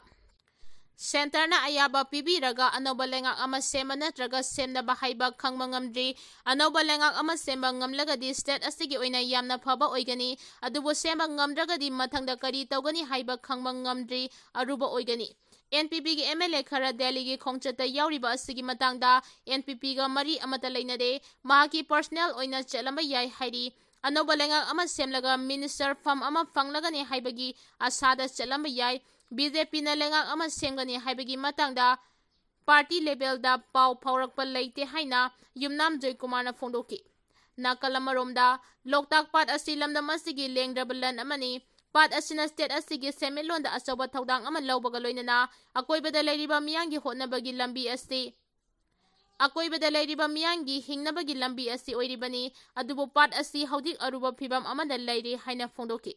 centre ꯅ ꯑꯌꯥꯕ ꯄꯤꯕꯤꯔꯒ ꯑꯅꯧꯕ ꯂꯩꯉꯥꯛ ꯑꯃ ꯁꯦꯝꯕ ꯅꯠꯇ꯭ꯔꯒ ꯁꯦꯝꯗꯕ ꯍꯥꯏꯕ ꯈꯪꯕ ꯉꯝꯗ꯭ꯔꯤ꯫ ꯑꯅꯧꯕ ꯂꯩꯉꯥꯛ ꯑꯃ ꯁꯦꯝꯕ ꯉꯝꯂꯒꯗꯤ state ꯑꯁꯤꯒꯤ ꯑꯣꯏꯅ ꯌꯥꯝꯅ ꯐꯕ ꯑꯣꯏꯒꯅꯤ꯫ ꯑꯗꯨꯕꯨ ꯁꯦꯝꯕ ꯉꯝꯗ꯭ꯔꯒꯗꯤ ꯃꯊꯪꯗ ꯀꯔꯤ ꯇꯧꯒꯅꯤ ꯍꯥꯏꯕ ꯈꯪꯕ ꯉꯝꯗ꯭ꯔꯤ, ꯑꯔꯨꯕ ꯑꯣꯏꯒꯅꯤ꯫ N P P ꯒꯤ M L A ꯈꯔ ꯗꯦꯜꯂꯤꯒꯤ ꯈꯣꯡꯆꯠꯇ ꯌꯥꯎꯔꯤꯕ ꯑꯁꯤꯒꯤ ꯃꯇꯥꯡꯗ N P P ꯒ ꯃꯔꯤ ꯑꯃꯠꯇ ꯂꯩꯅꯗꯦ꯫ ꯃꯍꯥꯛꯀꯤ personal ꯑꯣꯏꯅ ꯆꯠꯂꯝꯕ ꯌꯥꯏ ꯍꯥꯏꯔꯤ꯫ ꯑꯅꯧꯕ ꯂꯩꯉꯥꯛ ꯑꯃ ꯁꯦꯝꯂꯒ minister ꯐꯝ ꯑꯃ ꯐꯪꯂꯒꯅꯤ ꯍꯥꯏꯕꯒꯤ ꯑꯁꯥꯗ ꯆꯠꯂꯝꯕ ꯌꯥꯏ꯫ B J P ꯅ ꯂꯩꯉꯥꯛ ꯑꯃ ꯁꯦꯝꯒꯅꯤ ꯍꯥꯏꯕꯒꯤ ꯃꯇꯥꯡꯗ party level ꯗ ꯄꯥꯎ ꯐꯥꯎꯔꯛꯄ ꯂꯩꯇꯦ ꯍꯥꯏꯅ ꯌꯨꯝꯅꯥꯝ ꯖꯣꯏꯀꯨꯃꯥꯔꯅ ꯐꯣꯡꯗꯣꯛꯈꯤ꯫ ꯅꯥꯀꯜ ꯑꯃꯔꯣꯝꯗ, ꯂꯣꯛꯇꯥꯛ ꯄꯥꯠ ꯑꯁꯤ ꯂꯝꯗꯝ ꯑꯁꯤꯒꯤ ꯂꯦꯡꯗ꯭ꯔꯕ ꯂꯟ ꯑꯃꯅꯤ꯫ ꯄꯥꯠ ꯑꯁꯤꯅ state ꯑꯁꯤꯒꯤ ꯁꯦꯟꯃꯤꯠꯂꯣꯟꯗ ꯑꯆꯧꯕ ꯊꯧꯗꯥꯡ ꯑꯃ ꯂꯧꯕꯒ ꯂꯣꯏꯅꯅ ꯑꯀꯣꯏꯕꯗ ꯂꯩꯔꯤꯕ ꯃꯤꯌꯥꯝꯒꯤ ꯍꯣꯠꯅꯕꯒꯤ ꯂꯝꯕꯤ ꯑꯁꯤ, ꯑꯀꯣꯏꯕꯗ ꯂꯩꯔꯤꯕ ꯃꯤꯌꯥꯝꯒꯤ ꯍꯤꯡꯅꯕꯒꯤ ꯂꯝꯕꯤ ꯑꯁꯤ ꯑꯣꯏꯔꯤꯕꯅꯤ꯫ ꯑꯗꯨꯕꯨ ꯄꯥꯠ ꯑꯁꯤ ꯍꯧꯖꯤꯛ ꯑꯔꯨꯕ ꯐꯤꯕꯝ ꯑꯃꯗ ꯂꯩꯔꯤ ꯍꯥꯏꯅ ꯐꯣꯡꯗꯣꯛꯈꯤ꯫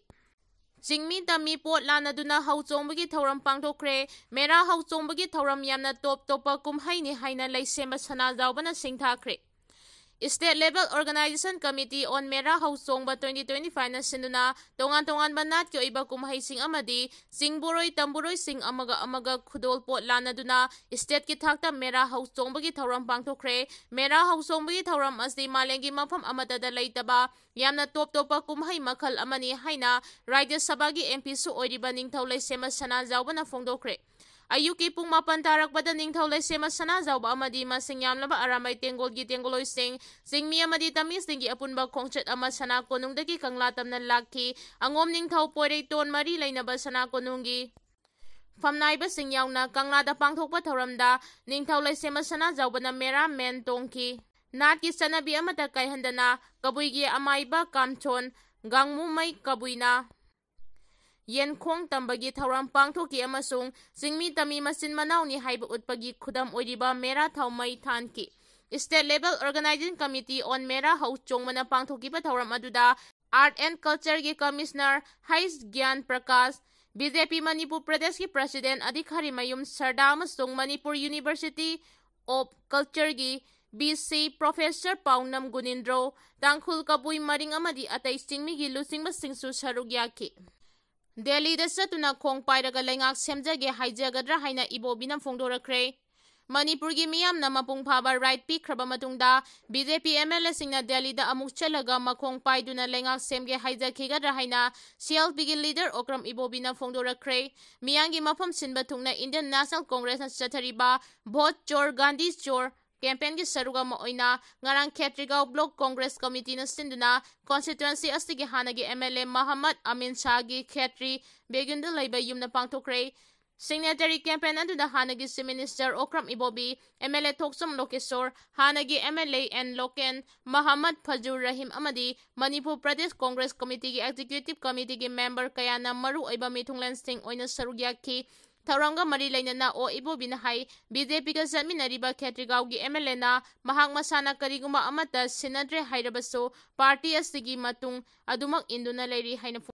ꯆꯤꯡꯃꯤ ꯇꯝꯃꯤ ꯄꯣꯠ ꯂꯥꯟꯅꯗꯨꯅ ꯍꯧ ꯆꯣꯡꯕꯒꯤ ꯊꯧꯔꯝ ꯄꯥꯡꯊꯣꯛꯈ꯭ꯔꯦ꯫ ꯃꯦꯔꯥ ꯍꯧ ꯆꯣꯡꯕꯒꯤ ꯊꯧꯔꯝ ꯌꯥꯝꯅ ꯇꯣꯞ ꯇꯣꯞꯄ ꯀꯨꯝꯍꯩꯅꯤ ꯍꯥꯏꯅ ꯂꯩꯁꯦꯝꯕ ꯁꯅꯥꯖꯥꯎꯕꯅ ꯁꯤꯡꯊꯥꯈ꯭ꯔꯦ꯫ State Level Organization Committee on ꯃꯦꯔꯥ ꯍꯧ ꯆꯣꯡꯕ twenty twenty-five ꯅ ꯁꯤꯟꯗꯨꯅ ꯇꯣꯉꯥꯟ ꯇꯣꯉꯥꯟꯕ ꯅꯥꯠꯀꯤ ꯑꯣꯏꯕ ꯀꯨꯝꯍꯩꯁꯤꯡ ꯑꯃꯗꯤ ꯆꯤꯡꯕꯣꯔꯣꯏ ꯇꯝꯕꯣꯔꯣꯏꯁꯤꯡ ꯑꯃꯒ ꯑꯃꯒ ꯈꯨꯗꯣꯜ ꯄꯣꯠ ꯂꯥꯟꯅꯗꯨꯅ state ꯀꯤ ꯊꯥꯛꯇ ꯃꯦꯔꯥ ꯍꯧ ꯆꯣꯡꯕꯒꯤ ꯊꯧꯔꯝ ꯄꯥꯡꯊꯣꯛꯈ꯭ꯔꯦ꯫ ꯃꯦꯔꯥ ꯍꯧ ꯆꯣꯡꯕꯒꯤ ꯊꯧꯔꯝ ꯑꯁꯤ ꯃꯥꯂꯦꯝꯒꯤ ꯃꯐꯝ ꯑꯃꯠꯇꯗ ꯂꯩꯇꯕ ꯌꯥꯝꯅ ꯇꯣꯞ ꯇꯣꯞꯄ ꯀꯨꯝꯍꯩ ꯃꯈꯜ ꯑꯃꯅꯤ ꯍꯥꯏꯅ ꯔꯥꯖ꯭ꯌ ꯁꯚꯥꯒꯤ M P ꯁꯨ ꯑꯣꯏꯔꯤꯕ ꯅꯤꯡꯊꯧ ꯂꯩꯁꯦꯝꯕ ꯁꯅꯥꯖꯥꯎꯕꯅ ꯐꯣꯡꯗꯣꯛꯈ꯭ꯔꯦ꯫ ꯑꯌꯨꯛꯀꯤ ꯄꯨꯡ ꯃꯥꯄꯟ ꯇꯥꯔꯛꯄꯗ ꯅꯤꯡꯊꯧ ꯂꯩꯁꯦꯝꯕ ꯁꯅꯥꯖꯥꯎꯕ ꯑꯃꯗꯤ ꯃꯁꯤꯡ ꯌꯥꯝꯂꯕ ꯑꯔꯥꯃꯩ ꯇꯦꯡꯒꯣꯜꯒꯤ ꯇꯦꯡꯒꯣꯜꯂꯣꯏꯁꯤꯡ, ꯆꯤꯡꯃꯤ ꯑꯃꯗꯤ ꯇꯃꯤꯁꯤꯡꯒꯤ ꯑꯄꯨꯟꯕ ꯈꯣꯡꯆꯠ ꯑꯃ ꯁꯅꯥ ꯀꯣꯅꯨꯡꯗꯒꯤ ꯀꯪꯂꯥ ꯇꯝꯅ ꯂꯥꯛꯈꯤ꯫ ꯑꯉꯣꯝ ꯅꯤꯡꯊꯧ ꯄꯣꯏꯔꯩꯇꯣꯟ ꯃꯔꯤ ꯂꯩꯅꯕ ꯁꯅꯥ ꯀꯣꯅꯨꯡꯒꯤ ꯐꯝꯅꯥꯏꯕꯁꯤꯡ ꯌꯥꯎꯅ ꯀꯪꯂꯥꯗ ꯄꯥꯡꯊꯣꯛꯄ ꯊꯧꯔꯝꯗ ꯅꯤꯡꯊꯧ ꯂꯩꯁꯦꯝꯕ ꯁꯅꯥꯖꯥꯎꯕꯅ ꯃꯦꯔꯥ ꯃꯦꯟ ꯇꯣꯡꯈꯤ꯫ ꯅꯥꯠꯀꯤ ꯆꯠꯅꯕꯤ ꯑꯃꯠꯇ ꯀꯥꯏꯍꯟꯗꯅ ꯀꯕꯨꯏꯒꯤ ꯑꯃꯥꯏꯕ ꯀꯥꯝꯊꯣꯟ ꯒꯥꯡꯃꯨꯃꯩ ꯀꯕꯨꯏꯅ ꯌꯦꯟꯈꯣꯡ ꯇꯝꯕꯒꯤ ꯊꯧꯔꯝ ꯄꯥꯡꯊꯣꯛꯈꯤ ꯑꯃꯁꯨꯡ ꯆꯤꯡꯃꯤ ꯇꯝꯃꯤ ꯃꯆꯤꯟ ꯃꯅꯥꯎꯅꯤ ꯍꯥꯏꯕ ꯎꯠꯄꯒꯤ ꯈꯨꯗꯝ ꯑꯣꯏꯔꯤꯕ ꯃꯦꯔꯥ ꯊꯥꯎꯃꯩ ꯊꯥꯟꯈꯤ꯫ State Level Organizing Committee on ꯃꯦꯔꯥ ꯍꯧꯆꯣꯡꯕꯅ ꯄꯥꯡꯊꯣꯛꯈꯤꯕ ꯊꯧꯔꯝ ꯑꯗꯨꯗ Art and Culture ꯒꯤ Commissioner ꯍꯩꯁ ꯒ꯭ꯌꯥꯟ Prakash, B J P Manipur ꯄ꯭ꯔꯗꯦꯁꯀꯤ President ꯑꯗꯤꯈꯥꯔꯤꯃꯌꯨꯝ ꯁꯔꯗꯥ ꯑꯃꯁꯨꯡ ꯃꯅꯤꯄꯨꯔ University of Culture ꯒꯤ V C Professor ꯄꯥꯎꯅꯝ ꯒꯨꯅꯤꯟꯗ꯭ꯔꯣ, ꯇꯥꯡꯈꯨꯜ ꯀꯕꯨꯏ ꯃꯔꯤꯡ ꯑꯃꯗꯤ ꯑꯇꯩ ꯆꯤꯡꯃꯤꯒꯤ ꯂꯨꯆꯤꯡꯕꯁꯤꯡꯁꯨ ꯁꯔꯨꯛ ꯌꯥꯈꯤ꯫ ꯗꯦꯜꯂꯤꯗ ꯆꯠꯇꯨꯅ ꯈꯣꯡ ꯄꯥꯏꯔꯒ ꯂꯩꯉꯥꯛ ꯁꯦꯝꯖꯒꯦ ꯍꯥꯏꯖꯒꯗ꯭ꯔꯥ ꯍꯥꯏꯅ ꯏꯕꯣꯕꯤꯅ ꯐꯣꯡꯗꯣꯔꯛꯈ꯭ꯔꯦ꯫ ꯃꯅꯤꯄꯨꯔꯒꯤ ꯃꯤꯌꯥꯝꯅ ꯃꯄꯨꯡ ꯐꯥꯕ right ꯄꯤꯈ꯭ꯔꯕ ꯃꯇꯨꯡꯗ B J P M L A ꯁꯤꯡꯅ ꯗꯦꯜꯂꯤꯗ ꯑꯃꯨꯛ ꯆꯠꯂꯒ ꯃꯈꯣꯡ ꯄꯥꯏꯗꯨꯅ ꯂꯩꯉꯥꯛ ꯁꯦꯝꯒꯦ ꯍꯥꯏꯖꯈꯤꯒꯗ꯭ꯔꯥ ꯍꯥꯏꯅ C L P ꯒꯤ leader ꯑꯣꯀ꯭ꯔꯝ ꯏꯕꯣꯕꯤꯅ ꯐꯣꯡꯗꯣꯔꯛꯈ꯭ꯔꯦ꯫ ꯃꯤꯌꯥꯝꯒꯤ ꯃꯐꯝ ꯁꯤꯟꯕ ꯊꯨꯡꯅ Indian National Congress ꯅ ꯆꯠꯊꯔꯤꯕ Vote Chor Gandhi Chor campaign ꯒꯤ ꯁꯔꯨꯛ ꯑꯃ ꯑꯣꯏꯅ ꯉꯔꯥꯡ ꯈꯦꯇ꯭ꯔꯤꯒꯥꯎ Block Congress Committee ꯅ ꯁꯤꯟꯗꯨꯅ constituency ꯑꯁꯤꯒꯤ ꯍꯥꯟꯅꯒꯤ M L A ꯃꯍꯝꯃꯗ ꯑꯃꯤꯟ ꯁꯥꯍꯒꯤ ꯈꯦꯇ꯭ꯔꯤ ꯕꯦꯒꯨꯟꯗ ꯂꯩꯕ ꯌꯨꯝꯗ ꯄꯥꯡꯊꯣꯛꯈ꯭ꯔꯦ꯫ Signatory campaign ꯑꯗꯨꯗ ꯍꯥꯟꯅꯒꯤ Chief Minister Okram Ibobi, M L A ꯊꯣꯛꯆꯣꯝ ꯂꯣꯀꯦꯁꯣꯔ, ꯍꯥꯟꯅꯒꯤ M L A N Loken, Mohammad Fajur Rahim ꯑꯃꯗꯤ ꯃꯅꯤꯄꯨꯔ ꯄ꯭ꯔꯗꯦꯁ Congress Committee ꯒꯤ Executive Committee ꯒꯤ member ꯀꯌꯥꯅ ꯃꯔꯨ ꯑꯣꯏꯕ ꯃꯤꯊꯨꯡꯂꯦꯟꯁꯤꯡ ꯑꯣꯏꯅ ꯁꯔꯨꯛ ꯌꯥꯈꯤ꯫ ꯊꯧꯔꯝꯒ ꯃꯔꯤ ꯂꯩꯅꯅ ꯑꯣ ꯏꯕꯣꯕꯤꯅ ꯍꯥꯏ, B J P ꯒ ꯆꯠꯃꯤꯟꯅꯔꯤꯕ ꯈꯦꯇ꯭ꯔꯤꯒꯥꯎꯒꯤ M L A ꯅ ꯃꯍꯥꯛ ꯃꯁꯥꯅ ꯀꯔꯤꯒꯨꯝꯕ ꯑꯃꯠꯇ ꯁꯤꯟꯅꯗ꯭ꯔꯦ ꯍꯥꯏꯔꯕꯁꯨ party ꯑꯁꯤꯒꯤ ꯃꯇꯨꯡ ꯑꯗꯨꯃꯛ ꯏꯟꯗꯨꯅ ꯂꯩꯔꯤ ꯍꯥꯏꯅ